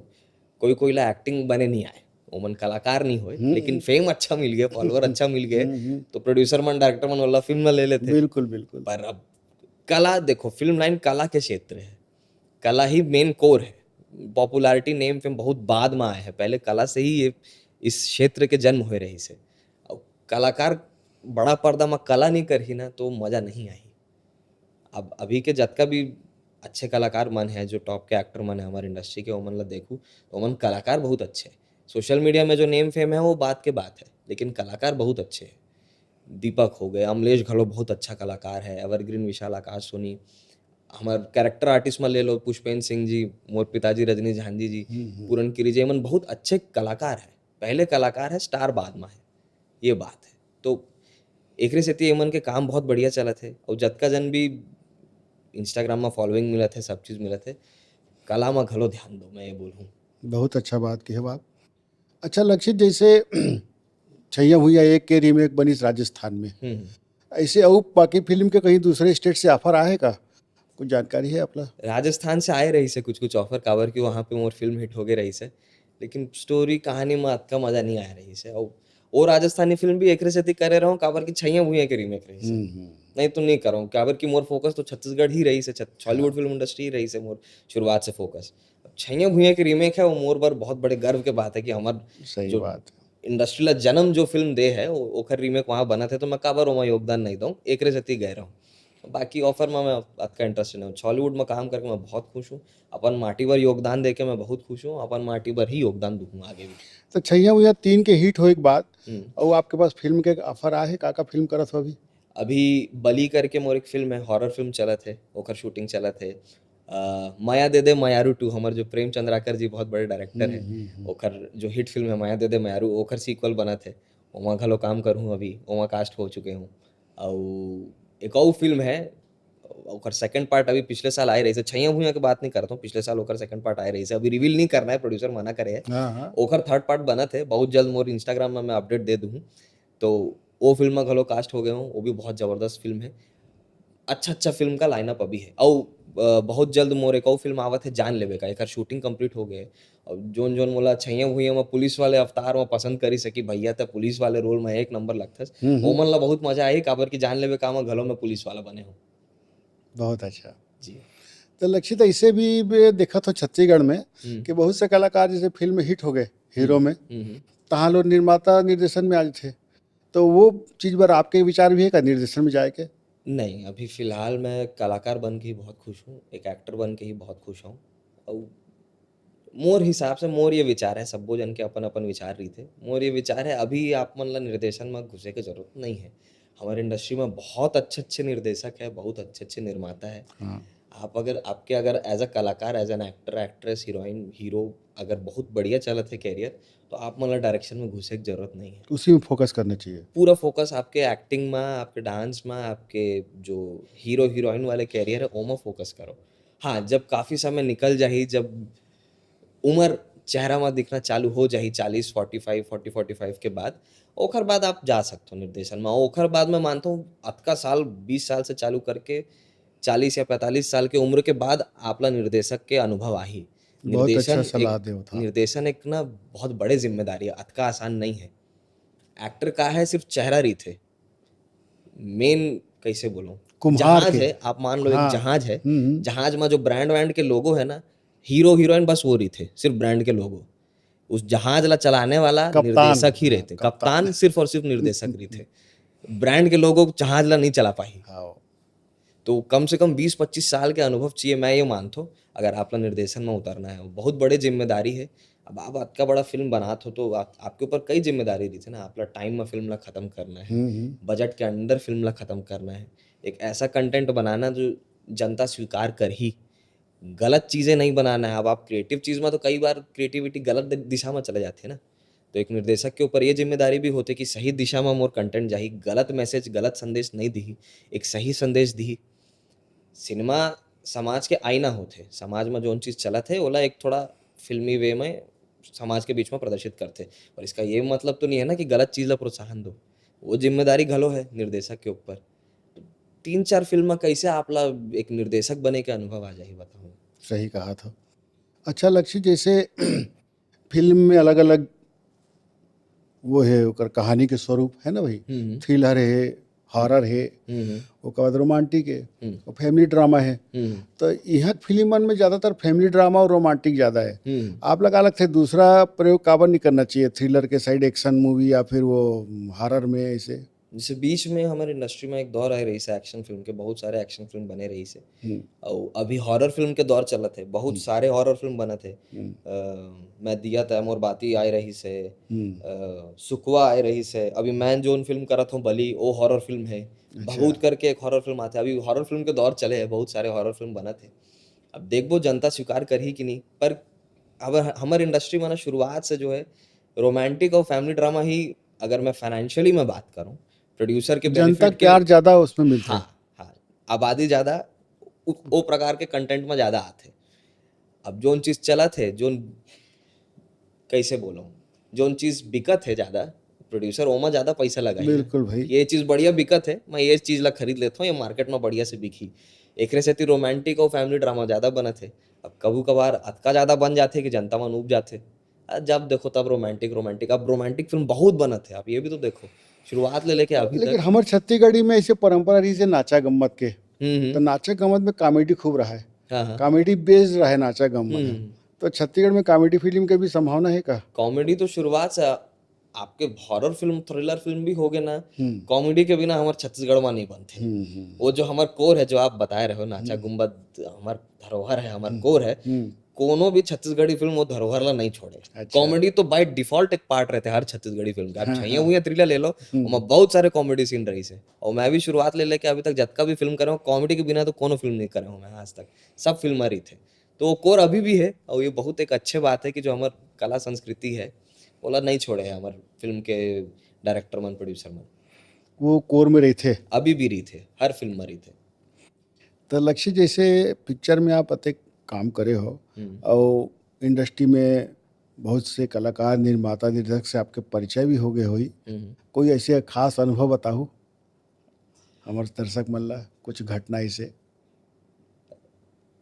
कोई कोई ला एक्टिंग बने नहीं आए, ओमन कलाकार नहीं होए, हम्म। लेकिन फेम अच्छा मिल गया, फॉलोअर अच्छा मिल गया, हम्म, हम्म। तो प्रोड्यूसर मन, डायरेक्टर मन वाला फिल्म ला ले लेते। बिल्कुल, बिल्कुल। पर अब कला देखो, फिल्म लाइन कला के क्षेत्र है, कला ही मेन कोर है। पॉपुलैरिटी, नेम फेम बहुत बाद में आए है, पहले कला से ही ये इस क्षेत्र के जन्म हुए रहिस है। अब कलाकार बड़ा पर्दा में कला नहीं करही ना तो मजा नहीं आही। अब अभी के जतका भी अच्छे कलाकार मन है, जो टॉप के एक्टर मन है हमारे इंडस्ट्री के, ओमन ला देखू तो ओमन कलाकार बहुत अच्छे हैं। सोशल मीडिया में जो नेम फेम है वो बात के बात है, लेकिन कलाकार बहुत अच्छे हैं। दीपक हो गए, अमलेश घलो बहुत अच्छा कलाकार है, एवरग्रीन विशाल, आकाश सोनी, हमार कैरेक्टर आर्टिस्ट में ले लो पुष्पेंद्र सिंह जी, मोर पिताजी रजनीश झांझी जी, हम्म, हम्म। पूरन गिरी जी, एमन बहुत अच्छे कलाकार है। पहले कलाकार है, स्टार बाद में है, ये बात है। तो एकरे सेती एमन के काम बहुत बढ़िया चलत है। और जतका जन भी इंस्टाग्राम में फॉलोइंग मिलत है, सब चीज मिलत है, कला में घलो ध्यान दो, मैं ये बोलूँ। बहुत अच्छा बात कहे आप। अच्छा लक्षित, जैसे छैया भुइयां एक के रीमेक बनिस राजस्थान में, हम्म। ऐसे अउ बाकी फिल्म के कहीं दूसरे स्टेट से ऑफर आए का? कुछ जानकारी है आप ला? राजस्थान से आए रहिस है कुछ कुछ ऑफर, काबर कि वहाँ पे मोर फिल्म हिट हो गए रहिस है, लेकिन स्टोरी कहानी में अतका मजा नहीं आए रहिस है। और वो राजस्थानी फिल्म भी एकरे सेती करे रहूँ, काबर कि छैया भुइयां के रीमेक रहिस है। हम्म, हम्म। नहीं तो नहीं करूँ, काबर कि मोर फोकस तो छत्तीसगढ़ ही रहिस है, छत- छॉलीवुड फिल्म इंडस्ट्री ही रहिस है मोर शुरुआत से फोकस। अब छैया भुइयां के रीमेक है, वो मोर बर बहुत बड़े गर्व के बात है कि हमार सही जो बात। इंडस्ट्री ला जन्म जो फिल्म दे है, ओ-, ओकर रीमेक वहाँ बनत है, तो मैं काबर ओमा योगदान नहीं दूँ, एकरे सेती गए रहूँ। बाकी ऑफर में मैं अतका इंटरेस्ट नहीं हूँ। छॉलीवुड में काम करके मैं बहुत खुश हूँ, अपन माटी बर योगदान देके मैं बहुत खुश हूँ, अपन माटी बर ही योगदान दूँ आगे भी। तो छैया भुइयां तीन के हिट होए के बाद हम्म। और आपके पास फिल्म के ऑफर आए है, का का फिल्म करत हो अभी? अभी बली करके मोर एक फिल्म है, हॉरर फिल्म चलत है, ओकर शूटिंग चलत है। अ, मया दे दे मयारू टू, हमर जो प्रेम चंद्राकर जी बहुत बड़े डायरेक्टर हम्म, हैं, हम्म, हम्म। ओकर जो हिट फिल्म है मया दे दे मयारू, ओकर सीक्वल बनत है, ओमा घलो काम करूँ अभी, ओमा कास्ट हो चुके हूँ। और एक और फिल्म है, ओकर सेकंड पार्ट अभी पिछले साल आए रहिस है, छैया भुइयां के बात नहीं करता हूँ, पिछले साल ओकर सेकंड पार्ट आए रहिस है, अभी रिवील नहीं करना है, प्रोड्यूसर मना करे है। हाँ, हाँ। ओकर थर्ड पार्ट बनत है, बहुत जल्द मोर इंस्टाग्राम में मैं अपडेट दे दूँ। तो वो फिल्म में घलो कास्ट हो गए हूँ, वो भी बहुत जबरदस्त फिल्म है। अच्छा अच्छा फिल्म का लाइनअप अभी है। और अ, बहुत जल्द मोर एक और फिल्म आवत है जान लेवे का, एकर शूटिंग कंप्लीट हो गए। और जोन जोन मोला छैया भुइयां में पुलिस वाले अवतार में पसंद करी सकी, भैया त पुलिस वाले रोल में एक नंबर लगथस, हम्म, हम्म। ओमन ला बहुत मजा आई, काबर कि जान लेवे का में घलो में पुलिस वाला बने हूँ। बहुत अच्छा। जी। तो लक्षित, ऐसे भी बे-, देखत हो छत्तीसगढ़ में हम्म। कि बहुत से कलाकार जैसे फिल्म हिट हो गए हीरो में, हम्म, हम्म। तहाँ लोग निर्माता निर्देशन में आ जाते, तो वो चीज पर आपके विचार भी है का निर्देशन में जाए के? नहीं, अभी फिलहाल मैं कलाकार बन के ही बहुत खुश हूँ, एक एक्टर बन के ही बहुत खुश हूँ। और मोर हिसाब से मोर ये विचार है, सब्बो जन के अपन अपन विचार रहिथे। मोर ये विचार है, अभी आप मन ला निर्देशन में घुसे के जरूरत नहीं है। हमारे इंडस्ट्री में बहुत अच्छे अच्छे निर्देशक है, बहुत अच्छे अच्छे निर्माता है। हाँ। आप अगर, आपके अगर एज अ कलाकार, as an actor, actress, heroine, hero अगर बहुत बढ़िया चलत है कैरियर, तो आप मन ला डायरेक्शन में घुसे के जरूरत नहीं है। उसी में फोकस करना चाहिए। पूरा फोकस आपके एक्टिंग में, आपके डांस में, आपके जो हीरो हीरोइन वाले कैरियर है, ओमा फोकस करो। हाँ, जब काफ़ी समय निकल जाही, जब उम्र चेहरा में दिखना चालू हो जाही, चालीस, forty five, forty, forty five के बाद, ओकर बाद आप जा सकते हो निर्देशन में। ओकर बाद मैं मानता हूँ, अतका साल, बीस साल से चालू करके चालीस या पैंतालीस साल के उम्र के बाद आपला निर्देशक के अनुभव आही। बहुत अच्छा निर्देशन सलाह एक, देवत हा। निर्देशन एक ना बहुत बड़े जिम्मेदारी है, अतका आसान नहीं है। एक्टर का है, सिर्फ चेहरा रीत है, मेन कैसे बोलूं, कुम्हार जहाज के। है, आप मान लो हाँ। एक जहाज है, हम्म, हम्म। जहाज में जो ब्रांड, ब्रांड के लोगो है ना, हीरो हीरोइन बस वो रीत है, सिर्फ ब्रांड के लोगो। उस जहाज ला चलाने वाला कप्तान। निर्देशक ही हाँ, रहते, कप्तान। कप्तान सिर्फ और सिर्फ निर्देशक रीत है। ब्रांड के लोगो जहाज ला नहीं चला पाही। हाँ। तो कम से कम बीस पच्चीस साल के अनुभव चाहिए, मैं ये मानथो, अगर आपला निर्देशन में उतरना है, वो बहुत बड़े जिम्मेदारी है। अब आप अतका बड़ा फिल्म बनात हो, तो आप, आपके ऊपर कई जिम्मेदारी रहिथे ना, आपला टाइम में फिल्म ला खत्म करना है, हम्म, हम्म। बजट के अंदर फिल्म ला खत्म करना है, एक ऐसा कंटेंट बनाना जो जनता स्वीकार करही, गलत चीज़ें नहीं बनाना है। अब आप क्रिएटिव चीज़ में तो कई बार क्रिएटिविटी गलत दि-, दिशा में चले जाते हैं ना, तो एक निर्देशक के ऊपर ये जिम्मेदारी भी होते कि सही दिशा में मोर कंटेंट जाही, गलत मैसेज, गलत संदेश नहीं दिही, एक सही संदेश दिही। सिनेमा समाज के आईना होथे, समाज में जोन चीज़ चलत है, ओला एक थोड़ा फिल्मी वे में समाज के बीच में प्रदर्शित करथे। पर इसका ये मतलब तो नहीं है ना कि गलत चीज़ ला प्रोत्साहन दो, वो जिम्मेदारी घलो है निर्देशक के ऊपर। तो तीन चार फिल्म में कैसे आपला एक निर्देशक बने के अनुभव आ जाही, बताओ। सही कहा था। अच्छा लक्ष्य, जैसे फिल्म में अलग अलग वो है, ओकर कहानी के स्वरूप है ना भाई, हम्म। थ्रिलर है, हॉरर है, हम्म। ओकर बाद रोमांटिक है, हम्म। और फैमिली ड्रामा है। हम्म। तो यहाँ फिल्मन में ज़्यादातर फैमिली ड्रामा और रोमांटिक ज़्यादा है। हम्म। आप लगा लगथे दूसरा प्रयोग काबर नहीं करना चाहिए, थ्रिलर के साइड, एक्शन मूवी या फिर वो हॉरर में ऐसे? जैसे बीच में हमारे इंडस्ट्री में एक दौर आए रही से एक्शन फिल्म के, बहुत सारे एक्शन फिल्म बने रही से। हम्म। और अभी हॉरर फिल्म के दौर चलत है, बहुत सारे हॉरर फिल्म बनत है। हम्म। अ, मैं दिया तय मोर बाती आए रही से, हम्म। अ, सुकवा आए रही से। अभी मैं जोन फिल्म करत हूँ बली, वो हॉरर फिल्म है। अच्छा। भभूत करके एक हॉरर फिल्म आते, अभी हॉरर फिल्म के दौर चले है, बहुत सारे हॉरर फिल्म बनत है। अब देखबो जनता स्वीकार करही कि नहीं, पर अब हमारे इंडस्ट्री में ना शुरुआत से जो है रोमांटिक और फैमिली ड्रामा ही, अगर मैं फाइनेंशियली में बात करूँ, प्रोड्यूसर के जनता बेनिफिट के प्यार ज़्यादा उसमें मिलता है। हाँ, हाँ, आबादी ज़्यादा उ-, ओ प्रकार के कंटेंट में ज़्यादा आथे। अब जोन चीज़ चलत है, जोन कैसे बोलूँ, जोन चीज़ बिकत है ज़्यादा, प्रोड्यूसर ओमा ज़्यादा पैसा लगाही। बिल्कुल भाई। ये चीज़ बढ़िया बिकत है, मैं ये चीज़ ला खरीद लेता हूँ, ये मार्केट में बढ़िया से बिकही। एकरे सेती रोमांटिक और फैमिली ड्रामा ज़्यादा बनत है। अब कभू कभार अतका ज़्यादा बन जाथे कि जनता मन उब जाथे। आ, जब देखो तब रोमांटिक, रोमांटिक। अब रोमांटिक फिल्म बहुत बनत है, आप ये भी तो देखो, शुरुआत ले लेके अभी लेकिन तक। हमारे छत्तीसगढ़ी में ऐसे परंपरा रही से नाचा गम्मत के, हम्म, हम्म। तो नाचा गम्मत में कॉमेडी खूब रहा है, हाँ, हाँ। कॉमेडी बेस्ड रहा है नाचा गम्मत। हम्म। तो छत्तीसगढ़ में कॉमेडी फिल्म के भी संभावना है का? कॉमेडी तो शुरुआत से, आपके हॉरर फिल्म, थ्रिलर फिल्म भी हो गए ना, हम्म। कॉमेडी के बिना हमारे छत्तीसगढ़ में नहीं बनते। हम्म, हम्म। वो जो हमारे कोर है, जो आप बताए रहे हो, नाचा गुम्बद हमार धरोहर है, हमार कोर है, हम्म। कोनो भी छत्तीसगढ़ी फिल्म वो धरोहर ला नहीं छोड़े। अच्छा। कॉमेडी तो बाय डिफॉल्ट एक पार्ट रहते हैं हर छत्तीसगढ़ी फिल्म का। आप हाँ, छैया हाँ। हुइया थ्रिलर ले लो, हम्म। ओमा बहुत सारे कॉमेडी सीन रही से। और मैं भी शुरुआत ले लेके अभी तक जतका भी फिल्म करे हूँ, कॉमेडी के बिना तो कोनो फिल्म नहीं करे हूँ मैं आज तक, सब फिल्म रही थे। तो वो कोर अभी भी है, और ये बहुत एक अच्छे बात है कि जो हमार कला संस्कृति है, ओला नहीं छोड़े है हमार फिल्म के डायरेक्टर मन, प्रोड्यूसर मन। वो कोर में रही थे। अभी भी रही थे, हर फिल्म में रही थे। तो लक्ष्य, जैसे पिक्चर में आप अतेक काम करे हो हम्म। और इंडस्ट्री में बहुत से कलाकार, निर्माता, निर्देशक से आपके परिचय भी हो गए होई, हम्म। कोई ऐसे खास अनुभव बताओ हमारे दर्शक मन ला, कुछ घटना ऐसे?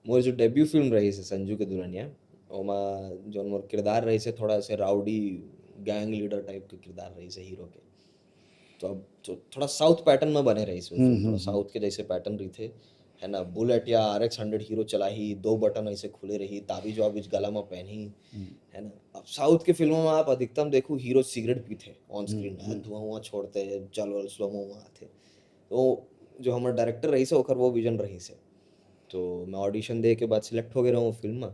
मोर जो डेब्यू फिल्म रही से संजू के दुल्हनिया, ओमा जो मोर किरदार रही से थोड़ा ऐसे राउडी गैंग लीडर टाइप के किरदार रही से हीरो के। तो अब तो थोड़ा साउथ पैटर्न में बने रही से, हम्म, थोड़ा हम्म, साउथ के जैसे पैटर्न रही थे, है ना, बुलेट या आर एक्स हंड्रेड हीरो चलाही, दो बटन ऐसे खुले रही, ताबीज वाबीज गला में पहनी, है ना। अब साउथ के फिल्मों में आप अधिकतम देखो हीरो सिगरेट पीते ऑन स्क्रीन, धुआं हुआ छोड़ते, चल वल स्लो मो आते। तो जो हमारे डायरेक्टर रही से, ओकर वो विजन रही से। तो मैं ऑडिशन दे के बाद सिलेक्ट हो गए रहूँ फिल्म में।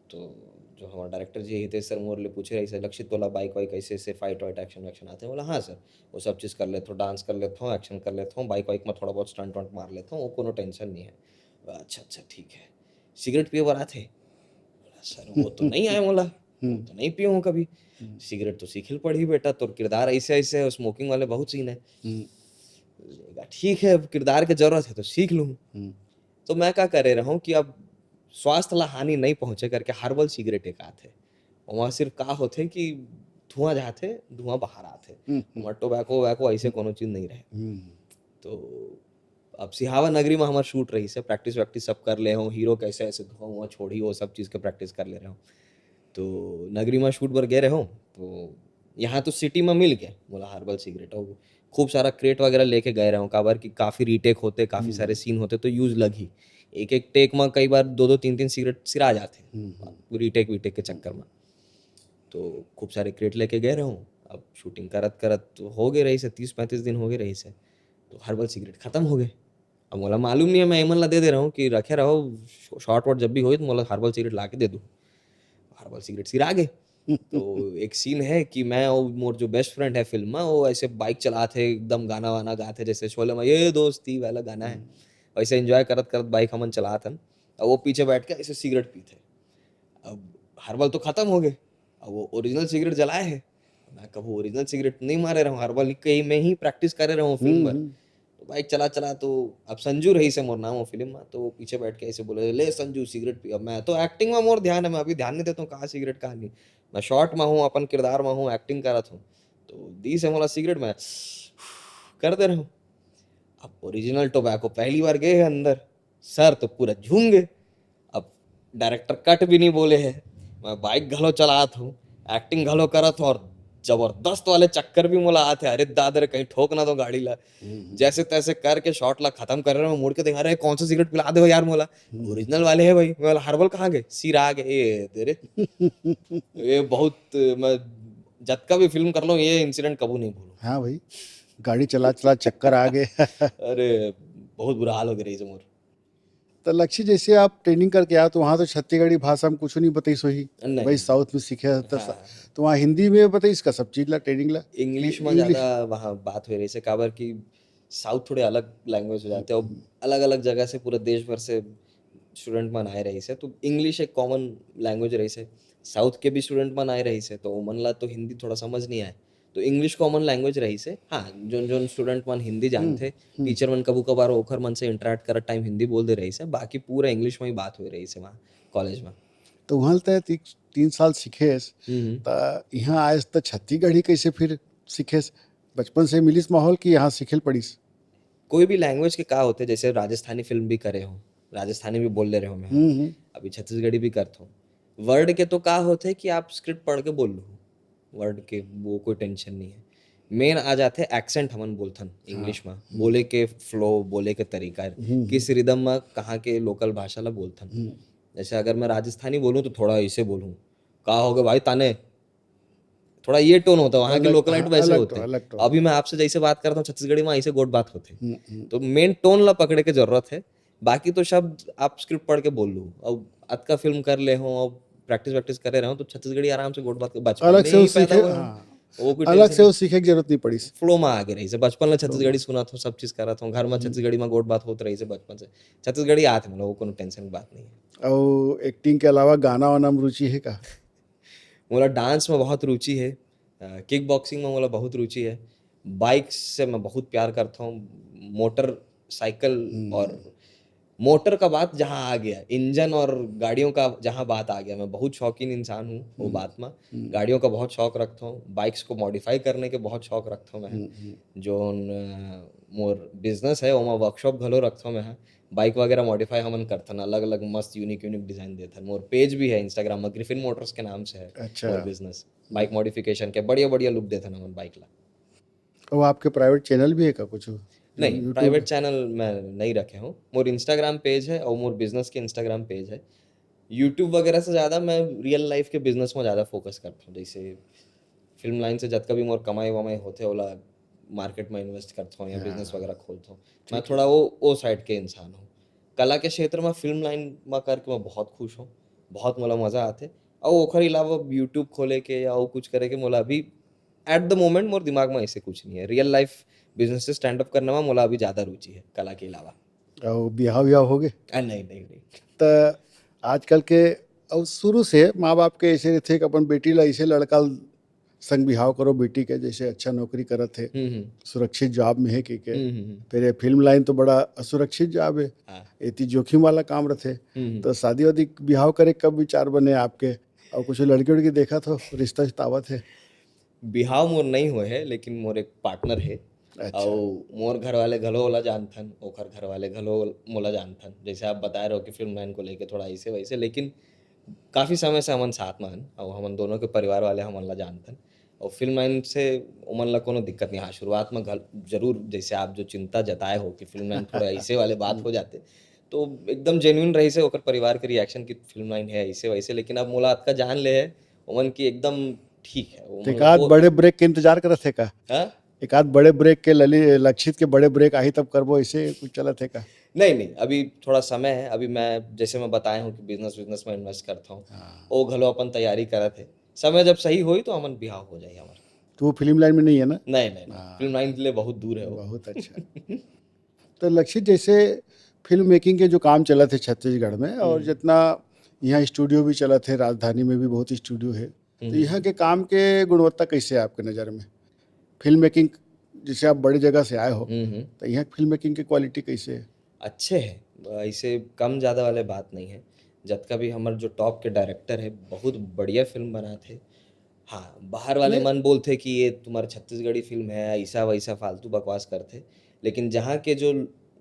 तो जो हमारे डायरेक्टर जी हितेश सर मोर ले पूछे रही से, "लक्षित, तोला बाइक वाइक ऐसे ऐसे फाइट वाइट, एक्शन वैक्शन आते हैं?" बोला, "हाँ सर, वो सब चीज़ कर लेता हूँ, डांस कर लेता हूँ, एक्शन कर लेता हूँ, बाइक वाइक में थोड़ा बहुत स्टंट वंट मार लेता हूँ, वो कोनो टेंशन नहीं है।" "अच्छा, अच्छा, ठीक है।" "सिगरेट पिए बर आथे?" "बोला, सर, वो तो नहीं आए मोला, हम्म। तो नहीं पिए हूँ कभी।" हम्म। "सिगरेट तो सीखे ल पड़ही बेटा, तोर किरदार ऐसे ऐसे है, स्मोकिंग वाले बहुत सीन है।" हम्म। "ठीक है, अब किरदार के जरूरत है तो सीख लूँ।" हम्म। तो मैं का करे रहूँ कि अब स्वास्थ्य ला हानि नहीं पहुँचे करके हर्बल सिगरेट एक आथे, ओमा सिर्फ का होथे कि धुआं जाथे, धुआं बाहर आथे, हम्म। ओमा टोबैको वैको ऐसे कोनो चीज नहीं रहे। हम्म। तो अब सिहावा नगरी में हमार शूट रहिसे, प्रैक्टिस वैक्टिस सब कर ले हूँ, हीरो कैसे ऐसे धुआं वुआं छोड़ी, वो सब चीज के प्रैक्टिस कर ले रहे हूँ। तो नगरी में शूट बर गए रहे हूँ, तो यहाँ तो सिटी में मिल गया मोला हर्बल सिगरेट, और खूब सारा क्रेट वगैरह लेके गए रहे हूँ, काबर कि काफी रीटेक होते, काफी हम्म। सारे सीन होते, तो यूज लगही। एक एक टेक में कई बार दो दो तीन तीन सिगरेट सिरा जाते हम्म। रीटेक वीटेक के चक्कर में। तो खूब सारे क्रेट लेके गए रहे हूँ। अब शूटिंग करत करत हो गए रहिसे, तीस पैंतीस दिन हो गए रहिसे, तो हर्बल सिगरेट खत्म हो गए। अब मोला मालूम नहीं है, मैं एमन ला दे दे रहा हूँ कि रखे रहो, शॉट वॉट जब भी होई तो मोला हर्बल सिगरेट ला के दे दो। हर्बल सिगरेट सिरा गए। तो एक सीन है कि मैं और मोर जो बेस्ट फ्रेंड है फिल्म में, वो ऐसे बाइक चलात है, एकदम गाना वाना गात है, जैसे शोले में ये दोस्ती वाला गाना है, वैसे एंजॉय करत करत बाइक हमन चलात हन। अब वो पीछे बैठ के ऐसे सिगरेट पीत है। अब हर्बल तो खत्म हो गए, अब वो ओरिजिनल सिगरेट जलाए है। मैं कभू ओरिजिनल सिगरेट नहीं मारे रहूँ, हर्बल कहीं मैं ही प्रैक्टिस करे रहूँ फिल्म हम्म, पर। हम्म। तो बाइक चला चला, तो अब संजू रहिसे मोर नाम हो फिल्म में, तो वो पीछे बैठ के ऐसे बोले, "ले संजू, सिगरेट पी।" अब मैं तो एक्टिंग में मोर ध्यान है, मैं अभी ध्यान नहीं देता हूँ कहाँ सिगरेट कहाँ नहीं। मैं शॉट में हूँ, अपन किरदार में हूँ, एक्टिंग करत हूँ। तो दीस है मोला सिगरेट, मैं कर दे रहे हूँ। अब ओरिजिनल टोबैको पहली बार गए हैं अंदर, सर तो पूरा झूम गए। अब डायरेक्टर कट भी नहीं बोले है, मैं बाइक घलो चलात हूँ, एक्टिंग घलो करत हूँ, और जबरदस्त वाले चक्कर भी मोला आते, अरे दादा रे, कहीं ठोक ना दो गाड़ी ला। हम्म। जैसे तैसे करके शॉट ला खत्म कर रहे हो, मुड़ के देखा, "अरे, कौन सा सिगरेट पिला दे हो यार मोला?" "ओरिजिनल वाले है भाई।" मैं बोला, "हर्बल कहाँ गए?" "सिरा गए।" ये तेरे, ये बहुत, मैं जतका भी फिल्म कर लो, ये इंसिडेंट कबू नहीं भूलूँ। हाँ भाई, गाड़ी चला चला चक्कर आ गए। अरे, बहुत बुरा हाल हो गया रहिसे मोर। तो लक्ष्य, जैसे आप ट्रेनिंग करके आए, तो वहाँ तो छत्तीसगढ़ी भाषा में कुछ नहीं बताइस होही, नहीं। भाई साउथ में सीखे तो, हाँ। तो वहाँ हिंदी में बताइस का सब चीज ला, ट्रेनिंग ला? इंग्लिश में इंग्लिश। ज़्यादा वहाँ बात हो रहिसे, काबर कि साउथ थोड़े अलग लैंग्वेज हो जाते हैं, और अलग अलग जगह से, पूरे देश भर से स्टूडेंट मन आए रहिसे, तो इंग्लिश एक कॉमन लैंग्वेज रहिसे। साउथ के भी स्टूडेंट मन आए रहिसे, तो ओमन ला तो हिंदी थोड़ा समझ नहीं आए, तो इंग्लिश कॉमन लैंग्वेज रहिसे। हाँ, जोन जोन स्टूडेंट मन हिंदी जानथे, हम्म। टीचर मन कभू कभार ओखर मन से इंटरेक्ट करत टाइम हिंदी बोल दे रहिसे, बाकी पूरा इंग्लिश में ही बात हो रहिसे वहाँ कॉलेज में। तो वहाँ तय ती-, तीन साल सीखेस, हम्म। तो यहाँ आयस तो छत्तीसगढ़ी कैसे फिर सीखेस? बचपन से मिलिस माहौल कि यहाँ सीखे ल पड़िस? कोई भी लैंग्वेज के का होथे, जैसे राजस्थानी फिल्म भी करे हो, राजस्थानी भी बोल ले रहे हो मैं, हम्म, हम्म। अभी छत्तीसगढ़ी भी करत हो। वर्ड के तो का होथे कि आप स्क्रिप्ट पढ़ के बोल लो, वर्ड के वो कोई टेंशन नहीं है। मेन आ जाथे एक्सेंट, हमन बोलथन इंग्लिश में, हम्म। बोले के फ्लो, बोले के तरीका, हम्म, किस रिदम में कहाँ के लोकल भाषा ला बोलथन। हम्म। जैसे अगर मैं राजस्थानी बोलूँ तो थोड़ा ऐसे बोलूँ, "का हो गए भाई ताने?" थोड़ा ये टोन होता है, वहाँ के अलग, लोकलाइट हाँ, वैसे अलग होते तो, हैं। अलग तो। अभी मैं आपसे जैसे बात करता हूँ छत्तीसगढ़ी में, ऐसे गोट बात होते हैं। हम्म, हम्म। तो मेन टोन ला पकड़े के जरूरत है, बाकी तो शब्द आप स्क्रिप्ट पढ़ के बोल लो। अब अतका फिल्म कर ले हो, अब प्रैक्टिस वैक्टिस करे रहे हो, तो छत्तीसगढ़ी आराम से गोट बात, बचपन अलग में से वो ही पैदा सीखे, हुए हो, हाँ। वो कोई अलग टेंशन से वो नहीं। सीखे की जरूरत नहीं पड़िस। फ्लो में आगे रहिसे, बचपन में छत्तीसगढ़ी सुनत हो, सब चीज करत हो, घर में छत्तीसगढ़ी में गोट बात होत रहिसे बचपन से, छत्तीसगढ़ी आत मतलब वो कोनो टेंशन की बात नहीं है। और एक्टिंग के अलावा गाना वाना में रुचि है का? मोला डांस में बहुत रुचि है, किक बॉक्सिंग में मोला बहुत रुचि है, बाइक से मैं बहुत प्यार करता हूँ, मोटरसाइकिल हम्म। और मोटर का बात जहाँ आ गया, इंजन और गाड़ियों का जहाँ बात आ गया, मैं बहुत शौकीन इंसान हूँ वो हम्म। बात में। हम्म। गाड़ियों का बहुत शौक रखता हूँ, बाइक्स को मॉडिफाई करने के बहुत शौक रखता हूँ मैं। हम्म, हम्म। जोन अ, मोर बिजनेस है, ओमा वर्कशॉप घलो रखता हूँ मैं। बाइक वगैरह मॉडिफाई हमन करथन, अलग अलग मस्त यूनिक यूनिक डिजाइन देथन। मोर पेज भी है इंस्टाग्राम में, ग्रिफिन मोटर्स के नाम से है अच्छा। More business. बाइक मॉडिफिकेशन के बढ़िया बढ़िया लुक देथन हमन बाइक ला। और आपके प्राइवेट चैनल भी है का कुछ? नहीं, YouTube? प्राइवेट चैनल मैं नहीं रखे हूँ। मोर इंस्टाग्राम पेज है और मोर बिजनेस के इंस्टाग्राम पेज है। यूट्यूब वगैरह से ज़्यादा मैं रियल लाइफ के बिजनेस में ज़्यादा फोकस करता हूँ। जैसे फिल्म लाइन से जतका भी मोर कमाई वमाई होथे, ओला मार्केट में इन्वेस्ट करता हूँ या हाँ। बिजनेस वगैरह खोलता हूँ। मैं थोड़ा वो, वो साइड के इंसान हूँ। कला के क्षेत्र में, फिल्म लाइन में करके मैं बहुत खुश हूँ, बहुत मोला मज़ा आथे। और ओखर अलावा यूट्यूब खोले के या वो कुछ करे के मोला अभी at the moment मोर दिमाग में ऐसे कुछ नहीं है। रियल लाइफ बिजनेस से स्टैंड अप करने में मोला अभी ज़्यादा रुचि है कला के अलावा। अउ बिहाव विहाव हो गे? आ, नहीं, नहीं, नहीं। त आजकल के, अउ शुरू से माँ बाप के ऐसे रहिथे कि अपन बेटी ला ऐसे लड़का संग बिहाव करो, बेटी के जैसे अच्छा नौकरी करत हे, हम्म हम्म सुरक्षित जॉब में है कि के। हम्म हम्म हम्म। फिर ये फिल्म लाइन तो बड़ा असुरक्षित जॉब है, हाँ। एती जोखिम वाला काम रथे। हम्म हम्म। तो शादी वादी बिहाव करे कब विचार बने आपके? और कुछ लड़की उड़की देखा तो रिश्ता उश्ता आवत है? बिहाव मोर नहीं होए है, लेकिन मोर एक पार्टनर है। अच्छा। अउ मोर घर वाले घलो ओला जानथन, ओखर घर वाले घलो मोला जानथन। जैसे आप बताए रहो कि फिल्म लाइन को लेके थोड़ा ऐसे वैसे, लेकिन काफ़ी समय से हमन साथ में हन, अउ हमन दोनों के परिवार वाले हमन ला जानथन। और फिल्म लाइन से ओमन ला कोनो दिक्कत नहीं। हाँ, शुरुआत में घल-, जरूर, जैसे आप जो चिंता जताए हो कि फिल्म लाइन थोड़ा ऐसे वाले बात हो जाते, तो एकदम जेन्युइन रहिस हे ओकर परिवार के रिएक्शन कि फिल्म लाइन है ऐसे वैसे, लेकिन अब मोला अतका जान ले है ओमन कि एकदम ठीक है। ओमन एक आध वो बड़े ब्रेक के इंतजार करत हे का? हाँ? एक आध बड़े ब्रेक के, लली लक्षित के बड़े ब्रेक आही तब करबो, ऐसे कुछ चलत हे का? नहीं नहीं, अभी थोड़ा समय है। अभी मैं, जैसे मैं बताया हूँ कि बिजनेस बिजनेस में इन्वेस्ट करता हूँ, हाँ। वो घलो अपन तैयारी करत है। समय जब सही होई तो हमन बिहाव हो जाए हमारे। तो वो फिल्म लाइन में नहीं है ना? नहीं नहीं नहीं, हाँ। फिल्म लाइन के लिए बहुत दूर है वो। बहुत अच्छा। तो लक्षित, जैसे फिल्म मेकिंग के जो काम चलत है छत्तीसगढ़ में, और हम्म। जितना यहाँ स्टूडियो भी चलत है, राजधानी में भी बहुत स्टूडियो है, तो हम्म। यहाँ के काम के गुणवत्ता कैसे है आपके नज़र में? फिल्म मेकिंग, जैसे आप बड़ी जगह से आए हो, हम्म हम्म। तो यहाँ फिल्म मेकिंग की क्वालिटी कैसे है? अच्छे है, ऐसे कम ज़्यादा वाले बात नहीं है। जतका भी हमारे जो टॉप के डायरेक्टर है, बहुत बढ़िया फिल्म बनाते। हाँ, बाहर वाले नहीं। मन बोलते कि ये तुम्हारे छत्तीसगढ़ी फिल्म है, ऐसा वैसा फालतू बकवास करते, लेकिन जहाँ के जो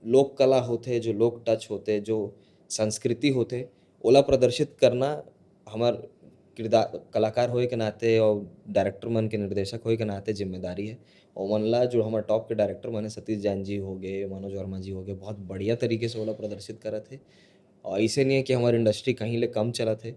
लोक कला होते, जो लोक टच होते, जो संस्कृति होते, ओला प्रदर्शित करना हमार किरदार, कलाकार होए के नाते और डायरेक्टर मन के, निर्देशक होए के नाते जिम्मेदारी है। और मन ला जो हमारे टॉप के डायरेक्टर मन है, सतीश जैन जी हो गए, मनोज वर्मा जी हो गए, बहुत बढ़िया तरीके से ओला प्रदर्शित करत है। और ऐसे नहीं है कि हमारी इंडस्ट्री कहीं ले कम चलत है।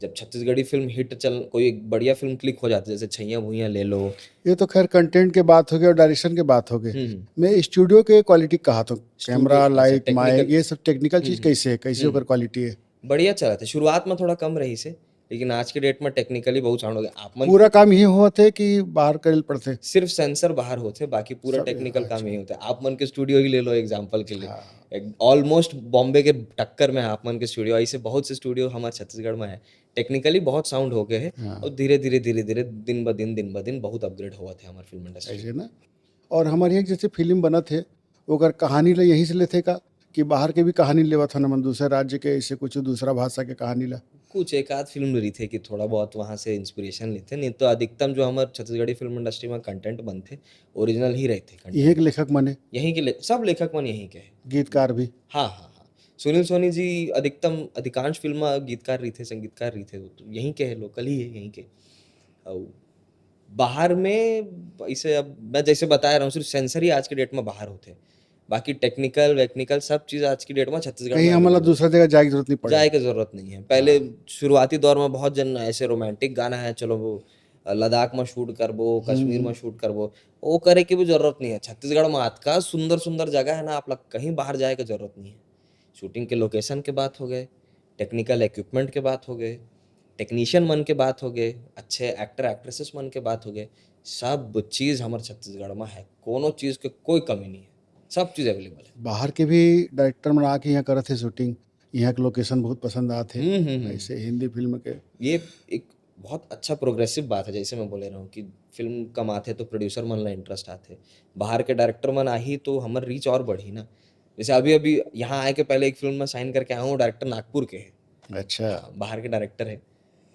जब छत्तीसगढ़ी फिल्म हिट चल, कोई एक बढ़िया फिल्म क्लिक हो जाती है, जैसे छैया भुइयां ले लो। ये तो खैर कंटेंट के बात हो गई और डायरेक्शन के बात हो गई। हम्म। मैं स्टूडियो के क्वालिटी कहा तो, कैमरा, अच्छा, लाइट, technical। माइक, ये सब टेक्निकल चीज हम्म। कैसे है, कैसे हम्म। ओकर क्वालिटी है? बढ़िया चलत है। शुरुआत में थोड़ा कम रही से, लेकिन आज के डेट में टेक्निकली बहुत साउंड हो गया। आप मन पूरा काम ये होत है कि बाहर करे पड़ते? सिर्फ सेंसर बाहर होते, बाकी पूरा सब टेक्निकल काम अच्छा। यही होता है। आप मन के स्टूडियो ही ले लो एग्जांपल के लिए, हाँ। ऑलमोस्ट बॉम्बे के टक्कर में है आप मन के स्टूडियो। ऐसे बहुत से स्टूडियो हमारे छत्तीसगढ़ में है, टेक्निकली बहुत साउंड हो गए हैं। हाँ। और धीरे धीरे धीरे धीरे दिन ब दिन, दिन ब दिन बहुत अपग्रेड हुआ थे हमारे फिल्म इंडस्ट्री। ऐसे ना। और हमारे यहाँ जैसे फिल्म बनत है, ओकर कहानी ला यहीं से लेते का, कि बाहर के भी कहानी लेवत हन हमन, दूसरे राज्य के, ऐसे कुछ दूसरा भाषा के कहानी ला? कुछ एक आध फिल्म रही थे कि थोड़ा बहुत वहाँ से इंस्पिरेशन लेते, नहीं तो अधिकतम जो हमारे छत्तीसगढ़ी फिल्म इंडस्ट्री में कंटेंट बनते, ओरिजिनल ही रहते कंटेंट। यहीं के लेखक मने? यहीं के ले-, सब लेखक मन यहीं के हैं। गीतकार भी? हाँ हाँ हाँ। सुनील सोनी जी अधिकतम, अधिकांश फिल्म गीतकार रही थे, संगीतकार रही थे, तो यहीं के है, लोकल ही है यहीं के। और बाहर में ऐसे, अब मैं जैसे बता रहा हूँ, सिर्फ सेंसर ही आज के डेट में बाहर होते हैं, बाकी टेक्निकल वेक्निकल सब चीज़ आज की डेट में छत्तीसगढ़ कहीं में हमला अवेलेबल है। दूसरा जगह जाए की जरूरत नहीं पड़े। जाए की जरूरत नहीं है। पहले हाँ। शुरुआती दौर में बहुत जन ऐसे रोमांटिक गाना है, चलो वो लद्दाख में शूट करबो, कश्मीर हम्म। में शूट करबो, वो करे की भी जरूरत नहीं है। छत्तीसगढ़ में अतका सुंदर सुंदर जगह है ना, आप लोग कहीं बाहर जाए की जरूरत नहीं है। शूटिंग के लोकेशन के बात हो गए, टेक्निकल इक्विपमेंट के बात हो गए, टेक्नीशियन मन के बात हो गए, अच्छे एक्टर एक्ट्रेसेस मन के बात हो गए, सब चीज़ हमारे छत्तीसगढ़ में है, कोनो चीज़ के कोई कमी नहीं है, सब चीज़ अवेलेबल है। बाहर के भी डायरेक्टर मन आके यहाँ करत है शूटिंग, यहाँ के लोकेशन बहुत पसंद आते हम्म, हम्म, हम्म। हैं, ऐसे हिंदी फिल्म के। ये एक बहुत अच्छा प्रोग्रेसिव बात है। जैसे मैं बोले रहा हूँ कि फिल्म कमाते तो प्रोड्यूसर मन ला इंटरेस्ट आते, बाहर के डायरेक्टर मन आही तो हमर रीच और बढ़ी ना। जैसे अभी अभी यहाँ आए के पहले एक फिल्म में साइन करके आया हूँ, डायरेक्टर नागपुर के है, अच्छा। बाहर के डायरेक्टर है,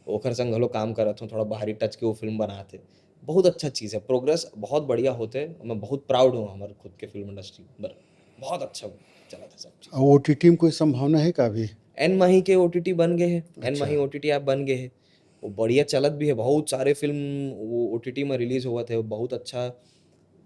ओखर संग घलो काम करत हूँ, थोड़ा बाहरी टच के वो फिल्म बनाते। बहुत अच्छा चीज़ है, प्रोग्रेस बहुत बढ़िया होते। मैं बहुत प्राउड हूँ हमारे खुद के फिल्म इंडस्ट्री पर, बहुत अच्छा चला था सब चीज़। और ओटीटी में कोई संभावना है का अभी? एन माही के ओटीटी बन गए हैं, एन अच्छा। माही ओटीटी ऐप बन गए हैं, वो बढ़िया चलत भी है। बहुत सारे फिल्म वो ओटीटी में रिलीज हुआ थे, बहुत अच्छा।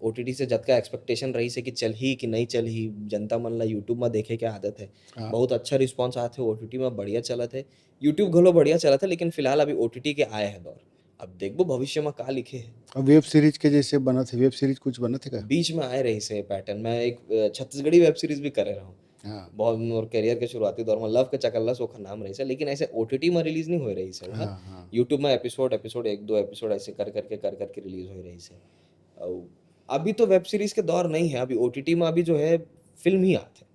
ओटीटी से जतका एक्सपेक्टेशन रही से कि चलही कि नहीं चलही, जनता मन ला यूट्यूब में देखे के आदत है, हाँ। बहुत अच्छा रिस्पॉन्स आते, ओटीटी में बढ़िया चलत है, यूट्यूब घलो बढ़िया चलत है, लेकिन फिलहाल अभी ओटीटी के आए हैं दौर। अब देखबो भविष्य में का लिखे है। अब वेब सीरीज के जैसे बनत है, वेब सीरीज कुछ बनत है का? बीच में आए रही से पैटर्न, मैं एक अ, छत्तीसगढ़ी वेब सीरीज भी करे रहा हूँ। हाँ। बहुत मोर करियर के शुरुआती दौर में लव के चकल्लस ओखर नाम रही से, लेकिन ऐसे ओटीटी में रिलीज नहीं हो रही से, हाँ? हाँ, हाँ। यूट्यूब में एपिसोड एपिसोड एक दो एपिसोड ऐसे कर करके कर करके रिलीज हो रही से। और अभी तो वेब सीरीज के दौर नहीं है, अभी ओटीटी में अभी जो है फिल्म ही आते।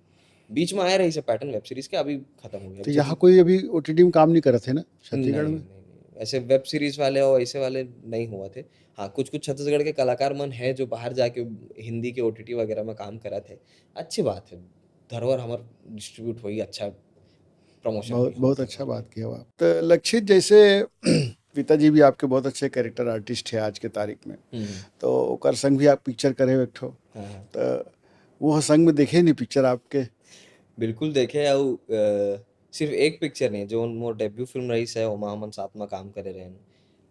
बीच में आए रहिस हे पैटर्न वेब सीरीज के, अभी खत्म हो गया। तो यहाँ कोई अभी ओटीटी में काम नहीं करत हे ना छत्तीसगढ़ नहीं, में? नहीं, नहीं। ऐसे वेब सीरीज वाले और ऐसे वाले नहीं हुआ थे। हाँ, कुछ कुछ छत्तीसगढ़ के कलाकार मन है जो बाहर जाके हिंदी के ओटीटी वगैरह में काम करत हे। अच्छी बात है, धरोहर हमर डिस्ट्रीब्यूट होई, अच्छा प्रमोशन बहुत बहुत अच्छा बात किया आप। तो लक्षित, जैसे पिताजी भी आपके बहुत अच्छे कैरेक्टर आर्टिस्ट है आज के तारीख में, हम्म, तो ओकर संग भी आप पिक्चर करे हो एक ठो, हाँ, हाँ। तो वो संग में देखे नहीं पिक्चर आपके? बिल्कुल देखे। अउ अ, सिर्फ एक पिक्चर नहीं, जो मोर डेब्यू फिल्म रहिस हे, ओमा हमन साथ में काम करे रहेन।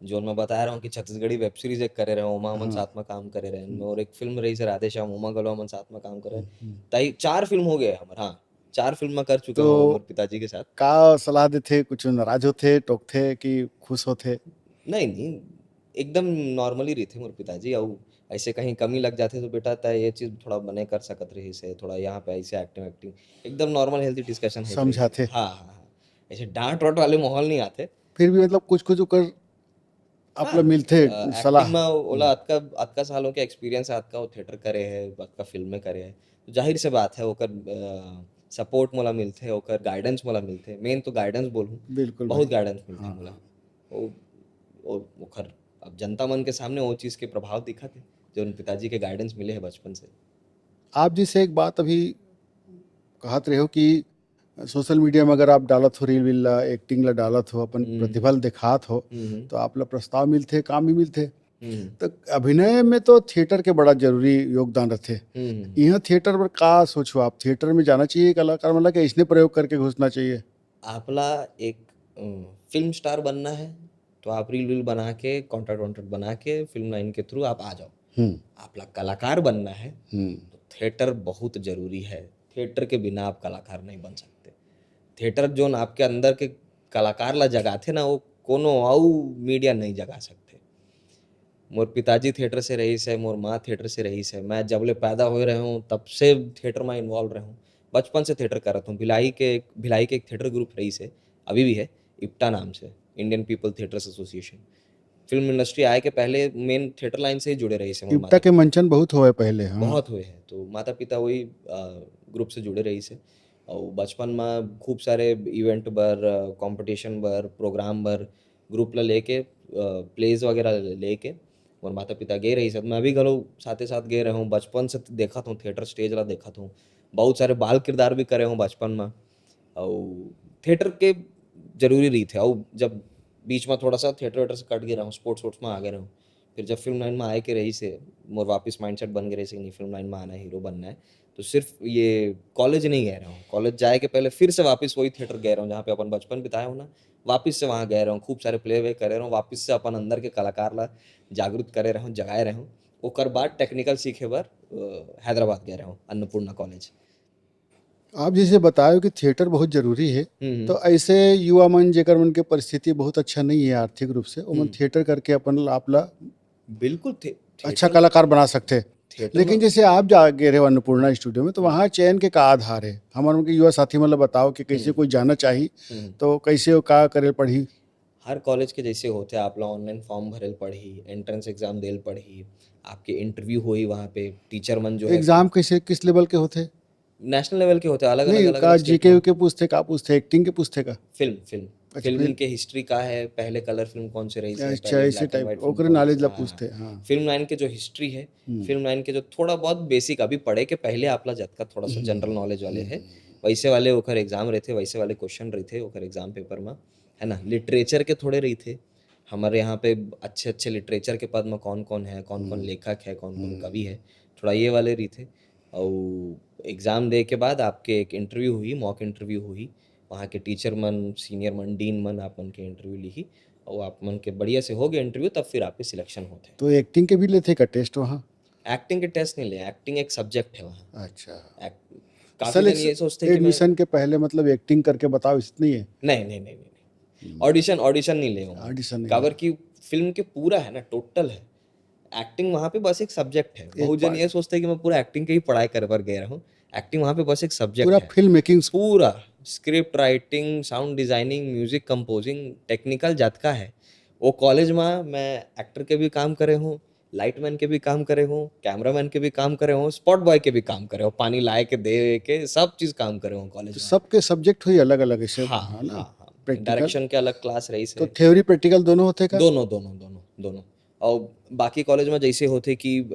जो मैं बता रहा हूँ कि छत्तीसगढ़ी वेब सीरीज एक करे रहे, ओमा हमन हाँ। साथ में काम करे रहेन। हम्म। और एक फिल्म रहिस हे राधेश्याम, ओमा घलो हमन साथ में काम करे रहेन। हम्म। ताई चार फिल्म हो गए हमर, हाँ, चार फिल्म मैं कर चुका तो हूँ मोर पिताजी के साथ। का सलाह देथे? कुछ नाराज होथे, टोकथे कि खुश होथे? नहीं, नहीं, एकदम नॉर्मली रहिथे मोर पिताजी। अउ ऐसे कहीं कमी लग जाथे तो बेटा, तय ये चीज थोड़ा बने कर सकत रहिस हे, थोड़ा यहाँ पे ऐसे एक्टिंग, एक्टिंग, एकदम नॉर्मल हेल्दी डिस्कशन होत रहिथे। समझाथे। हाँ, हाँ, हाँ। ऐसे डांट वाट वाले माहौल नहीं आथे। फिर भी मतलब कुछ कुछ ओकर आप हाँ, ला मिलथे अ, सलाह? एक्टिंग में ओला अतका, अतका सालों के एक्सपीरियंस हे, अतका वो थिएटर करे हे, अतका फिल्में करे हे, तो जाहिर से बात है ओकर अ, सपोर्ट मोला मिलथे, ओकर गाइडेंस मोला मिलथे। मेन तो गाइडेंस बोलहूँ, बिल्कुल बहुत भाई। गाइडेंस मिलथे हाँ। मोला। वो, वो, ओखर अब जनता मन के सामने वो चीज़ के प्रभाव दिखत हे, जो उन पिताजी के गाइडेंस मिले हे बचपन से। आप जैसे एक बात अभी कहत रहे हो कि सोशल मीडिया में अगर आप डालत हो रील वील ला, एक्टिंग ला डालत हो, अपन हम्म। प्रतिभा ल दिखात हो, हम्म, तो आप ला प्रस्ताव मिलथे, काम भी मिलथे। हम्म, तो अभिनय में तो थिएटर के बड़ा जरूरी योगदान रथे। हम्म। यहाँ थिएटर पर का सोचो आप? थिएटर में जाना चाहिए कलाकार मन ला कि इसने प्रयोग करके घुसना चाहिए? आपला एक अ, फिल्म स्टार बनना है तो आप रील वील बना के, कॉन्ट्रैक्ट वॉन्ट्रैक्ट बना के फिल्म लाइन के थ्रू आप आ जाओ। हम्म। आपला कलाकार बनना है हम्म। तो थिएटर बहुत जरूरी है। थिएटर के बिना आप कलाकार नहीं बन सकते। थिएटर जोन आपके अंदर के कलाकार ला जगाथे ना, वो कोनो अउ मीडिया नहीं जगा सकते। मोर पिताजी थिएटर से रहिस हे, मोर माँ थिएटर से रहिस हे। मैं जब ले पैदा होए रहे हूँ तब से थिएटर में इन्वॉल्व रहे हूँ। बचपन से थिएटर करत हूँ। भिलाई के, भिलाई के एक थिएटर ग्रुप रहिस हे, अभी भी है, इप्टा नाम से, इंडियन पीपल थिएटर्स एसोसिएशन। फिल्म इंडस्ट्री आए के पहले मेन थिएटर लाइन से ही जुड़े रहिस हे मोर इप्टा माता। के मंचन बहुत होए पहले, हाँ। बहुत हुए हैं, तो माता पिता वही अ, ग्रुप से जुड़े रहिस हे। और बचपन में खूब सारे इवेंट बर, कंपटीशन बर, प्रोग्राम बर ग्रुप ला लेके, प्लेज वगैरह लेके मोर माता पिता गए रहिस हे। मैं भी घलो साथे साथ गए रहे हूँ, बचपन से देखत हूँ थिएटर स्टेज ला देखत हूँ। बहुत सारे बाल किरदार भी करे हूँ बचपन में। और थिएटर के जरूरी रहिथे। और जब बीच में थोड़ा सा थिएटर वेटर से कट गए रहे हूँ, स्पोर्ट्स वोर्ट्स में आ गए रहे हूँ, फिर जब फिल्म लाइन में आए के रहिस हे, मोर वापस माइंडसेट बन गए रहिस हे कि नहीं, फिल्म लाइन में आना है, हीरो बनना है, तो सिर्फ ये कॉलेज नहीं गए रहे हूँ। कॉलेज जाए के पहले फिर से वापस वही थिएटर गए रहे हूँ जहाँ पे अपन बचपन बिताए हो ना, वापस से वहाँ गए रहे हूँ, खूब सारे प्ले वे करे रहे हूँ, वापस से अपन अंदर के कलाकार ला जागरूक करे रहे हूँ, जगाए रहे हूँ। ओकर बाद टेक्निकल सीखे बर अ, हैदराबाद गए रहे हूँ, अन्नपूर्णा कॉलेज। आप जैसे बताए हो कि थिएटर बहुत जरूरी है, हम्म, हम्म। तो ऐसे युवा मन जेकर मन के परिस्थिति बहुत अच्छा नहीं है आर्थिक रूप से, ओमन हम्म। थिएटर करके अपन आप ला बिल्कुल थे, अच्छा थिएटर, कलाकार बना सकते हैं। थिएटर लेकिन में जैसे आप जा गए रहे हो अन्नपूर्णा स्टूडियो में, तो वहाँ चयन के का आधार है? हमारे उनके युवा साथी मतलब बताओ कि कैसे हम्म। कोई जाना चाहिए, हम्म। तो कैसे वो का करे पढ़ी? हर कॉलेज के जैसे होथे, आप ला ऑनलाइन फॉर्म भरेल पड़ही, एंट्रेंस एग्जाम देल पड़ही, आपके इंटरव्यू होही वहाँ पे, टीचर मन जो है एग्जाम कैसे, किस लेवल के होथे? नेशनल लेवल के होथे, अलग नहीं, अलग, अलग का अलग स्टेट जीके में। वीके पूछथे, का पूछथे, एक्टिंग के पूछथे का? फिल्म, फिल्म, अच्छा, फिल्म फिल्म। के हिस्ट्री का है, पहले कलर फिल्म कौन से रहिस हे, अच्छा, पहले ऐसे black and type white film ओकरे कौन नॉलेज से, ला हाँ, पूछथे, हाँ। हाँ। फिल्म लाइन के जो हिस्ट्री है, हम्म। फिल्म लाइन के जो थोड़ा बहुत बेसिक अभी पढ़े के पहले आप ला जतका थोड़ा सा हम्म। जनरल नॉलेज वाले है, हम्म। वैसे वाले ओकर एग्जाम रहिथे, वैसे वाले क्वेश्चन रहिथे ओकर एग्जाम पेपर में, है ना। लिटरेचर के थोड़े रहिथे, हमारे यहाँ पे अच्छे अच्छे लिटरेचर के पद में कौन कौन है, कौन कौन हम्म। लेखक है, कौन कौन हम्म। कवि है, थोड़ा ये वाले रहिथे। और एग्जाम दे के बाद आपके एक इंटरव्यू होही, मॉक इंटरव्यू होही, वहाँ के टीचर मन, सीनियर मन, डीन मन आप मन के इंटरव्यू लिही, और आप मन के बढ़िया से हो गए इंटरव्यू, तब फिर आपके सिलेक्शन होथे। तो एक्टिंग के भी लेथे का टेस्ट वहाँ? एक्टिंग के टेस्ट नहीं ले, एक्टिंग एक सब्जेक्ट है वहाँ। अच्छा। Act-, काफी सर, जन एक ये सोचते हैं कि मैं एडमिशन के पहले मतलब एक्टिंग करके बताओ, इतना ही है? नहीं, नहीं, नहीं, नहीं, नहीं। ऑडिशन, ऑडिशन नहीं ले वहाँ। ऑडिशन नहीं काबर ले। कि फिल्म के पूरा है ना, टोटल है। एक्टिंग वहाँ पे बस एक सब्जेक्ट है। एक बहुत जन part। ये सोचते हैं कि मैं पूरा एक्टिंग के ही पढ़ाई करे बर गए रहूँ। एक्टिंग वहाँ पे बस एक सब्जेक्ट पूरा है। Film making. पूरा script writing, sound designing, music composing, technical जतका है। वो कॉलेज में मैं एक्टर के भी काम करे हूँ, लाइटमैन के भी काम करे हूँ, कैमरामैन के भी काम करे हूँ, स्पॉट बॉय के भी काम करे हूँ, पानी लाए के दे के सब चीज काम करे हूँ कॉलेज तो में। सबके सब्जेक्ट होई अलग अलग ऐसे, हाँ, है ना? हाँ, हाँ। Practical? डायरेक्शन के अलग क्लास रही तो से। थ्योरी प्रैक्टिकल दोनों होथे का? दोनों दोनों दोनों दोनों। और बाकी कॉलेज में जैसे होथे कि अ,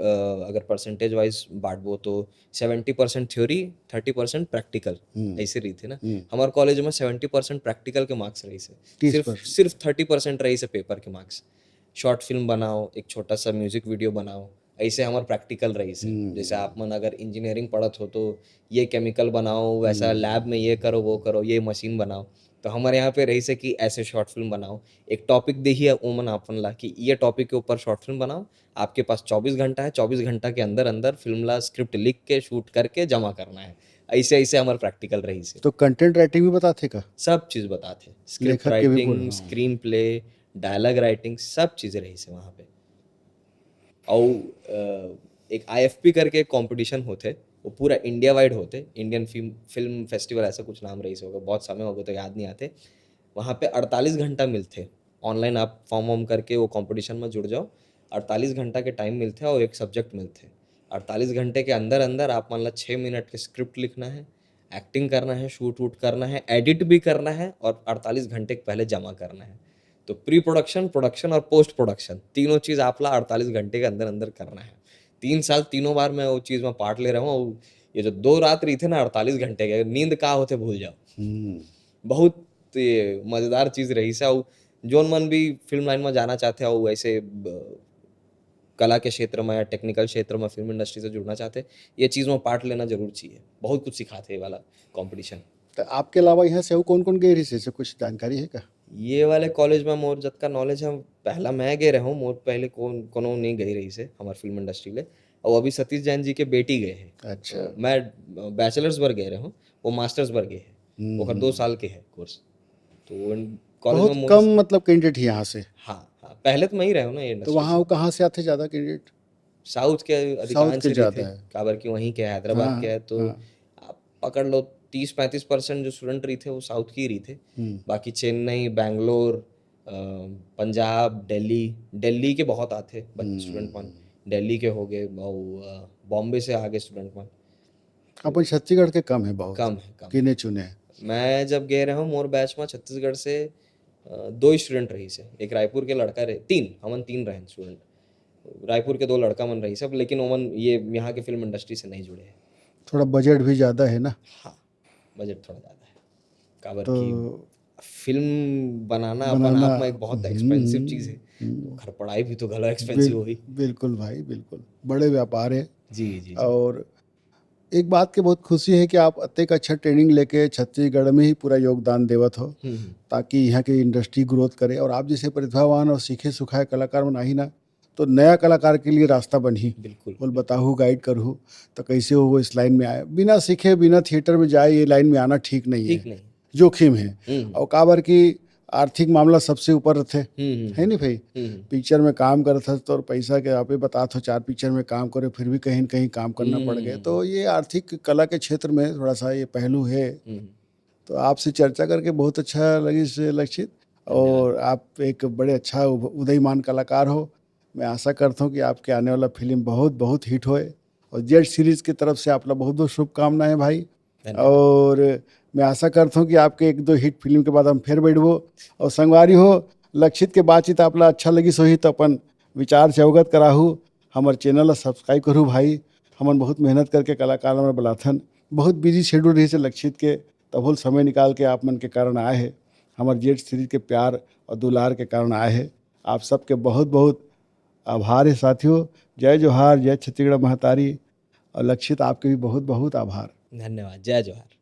अगर परसेंटेज वाइज बांटबो तो seventy percent theory, thirty percent practical, hmm. ऐसे रही थे ना। हम्म। हमारे कॉलेज में सेवेंटी परसेंट प्रैक्टिकल के मार्क्स रही से, तीस सिर्फ परसेंट। सिर्फ थर्टी परसेंट रही से पेपर के मार्क्स। शॉर्ट फिल्म बनाओ, एक छोटा सा म्यूजिक वीडियो बनाओ, ऐसे हमार प्रैक्टिकल रही से। हम्म। जैसे आप मन अगर इंजीनियरिंग पढ़त हो तो ये केमिकल बनाओ, वैसा हम्म। लैब में ये करो, वो करो, ये मशीन बनाओ। तो हमारे यहाँ पे रही से कि ऐसे शॉर्ट फिल्म बनाओ, एक टॉपिक देखिए ओमन आपन ला कि ये टॉपिक के ऊपर शॉर्ट फिल्म बनाओ, आपके पास चौबीस घंटा है, चौबीस घंटा के अंदर अंदर फिल्म ला स्क्रिप्ट लिख के शूट करके जमा करना है। ऐसे ऐसे हमारे प्रैक्टिकल रही से। तो कंटेंट राइटिंग भी बताथे का? सब चीज बताथे, स्क्रिप्ट लेखक के भी बोल राइटिंग, रहा हूँ। स्क्रीन प्ले, डायलॉग राइटिंग, सब चीज रही से वहाँ पे। और अ, एक आईएफपी करके एक कॉम्पिटिशन होथे, वो पूरा इंडिया वाइड होथे, इंडियन फिल्म फिल्म फेस्टिवल ऐसा कुछ नाम रही से होगा, बहुत समय हो गया तो याद नहीं आते। वहाँ पे अड़तालीस घंटा मिलथे, ऑनलाइन आप फॉर्म वॉर्म करके वो कॉम्पिटिशन में जुड़ जाओ। अड़तालीस घंटा के टाइम मिलथे और एक सब्जेक्ट मिलथे। अड़तालीस घंटे के अंदर अंदर आप मन ला छः मिनट के स्क्रिप्ट लिखना है, एक्टिंग करना है, शूट वूट करना है, एडिट भी करना है और अड़तालीस घंटे के पहले जमा करना है। तो प्री प्रोडक्शन, प्रोडक्शन और पोस्ट प्रोडक्शन, तीनों चीज आप ला अड़तालीस घंटे के अंदर अंदर करना है। तीन साल तीनों बार मैं वो चीज में पार्ट ले रहा हूँ। और ये जो दो रात रही थे ना अड़तालीस घंटे के, नींद का होथे भूल जाओ। हम्म। बहुत ये मजेदार चीज रही से। और जोन मन भी फिल्म लाइन में जाना चाहते हो, ऐसे ब- कला के क्षेत्र में या टेक्निकल क्षेत्र में, फिल्म इंडस्ट्री से जुड़ना चाहते, ये चीज में पार्ट लेना जरूर चाहिए। बहुत कुछ सिखाथे ये वाला कॉम्पिटिशन। तो आपके अलावा यहाँ से और कौन कौन गए रही से, कुछ जानकारी है का? ये वाले कॉलेज में मोर जतका नॉलेज है, पहला मैं गए रहूँ, मोर पहले कौन कोनो नहीं गई रही से हमारे फिल्म इंडस्ट्री ले। और अभी सतीश जैन जी के बेटी गए हैं। अच्छा। मैं बैचलर्स बर गए रहूँ, वो मास्टर्स बर गए हैं। हम्म, ओकर हम्म। दो साल के है कोर्स। तो वो कॉलेज बहुत में मोर- कम मतलब कैंडिडेट है यहाँ से। हाँ, हाँ, पहले तो मैं ही रहे हूँ ना ये तो इंडस्ट्री वहाँ से। वो कहाँ से आते ज़्यादा कैंडिडेट? साउथ के अधिकांश के ही ज़्यादा थे, है। काबर कि वहीं के हैदराबाद हाँ, के है, तो हाँ। आप पकड़ लो तीस पैंतीस परसेंट जो स्टूडेंट रही थे वो साउथ की ही रही थे। हम्म। बाकी चेन्नई, बैंगलोर, अ, पंजाब, दिल्ली, दिल्ली के बहुत आते हम्म। स्टूडेंट मन, दिल्ली के हो गए, और, अ, बॉम्बे से आ गए स्टूडेंट मन। अपन छत्तीसगढ़ के कम है बहुत, कम है, कम। गिने चुने हैं। मैं जब गए रहूँ मोर बैच में छत्तीसगढ़ से अ, दो ही स्टूडेंट रही से, एक रायपुर के लड़का रहे, तीन, हमन तीन रहे स्टूडेंट। रायपुर के दो लड़का मन रही सब, लेकिन ओमन ये यहाँ के फिल्म इंडस्ट्री से नहीं जुड़े हैं। थोड़ा बजट भी ज़्यादा है ना? हाँ, बजट थोड़ा ज़्यादा है, काबर तो कि फिल्म बनाना अपन बनाना, आप में एक बहुत हम्म, एक्सपेंसिव चीज़ है। हम्म। तो खर पढ़ाई भी तो घलो एक्सपेंसिव बिल- होही। बिल्कुल भाई, बिल्कुल, बड़े व्यापार है। जी, जी, जी। और एक बात के बहुत खुशी है कि आप अतेक अच्छा ट्रेनिंग लेके छत्तीसगढ़ में ही पूरा योगदान देवत हो, हम्म, हम्म। ताकि यहाँ के इंडस्ट्री ग्रोथ करे। और आप जैसे प्रतिभावान और सीखे सुखाए कलाकार मन आही ना, तो नया कलाकार के लिए रास्ता बनही। बिल्कुल। बोल बताहू, गाइड करहू, तो कैसे वो इस लाइन में आए। बिना सीखे, बिना थिएटर में जाए ये लाइन में आना ठीक नहीं ठीक है, नहीं। जोखिम है। हम्म, और काबर कि आर्थिक मामला सबसे ऊपर रहते, हम्म, हम्म, है नहीं भाई? हम्म, हम्म। पिक्चर में काम करत हस तो पैसा के आप ही बतात हो, चार पिक्चर में काम करे, फिर भी कहीं न कहीं काम करना पड़ गए। हम्म। तो ये आर्थिक कला के क्षेत्र में थोड़ा सा ये पहलू है। हम्म। तो आपसे चर्चा करके बहुत अच्छा लगी से लक्षित, और आप एक बड़े अच्छा उभ-, उदयमान कलाकार हो। मैं आशा करता हूँ कि आपके आने वाला फिल्म बहुत, बहुत हिट होए, और जेड सीरीज की तरफ से आप लोग बहुत, बहुत शुभकामनाएं भाई। धन्यवाद। और मैं आशा करता हूँ कि आपके एक दो हिट फिल्म के बाद हम फिर बैठबो। और संगवारी हो, लक्षित के बातचीत आप ला अच्छा लगी सोही तो अपन विचार से अवगत कराहू, हमर चैनल ला सब्सक्राइब करू भाई। हमन बहुत मेहनत करके कलाकार मन बुलाथन, बहुत बिजी शेड्यूल रही से लक्षित के, तभोल समय निकाल के आप मन के कारण आए है, हमर जेड सीरीज के प्यार और दुलार के कारण आए है। आप सबके बहुत बहुत आभार है साथियों। जय जोहार, जय छत्तीसगढ़ महतारी। और लक्षित, आपके भी बहुत बहुत आभार। धन्यवाद। जय जोहार।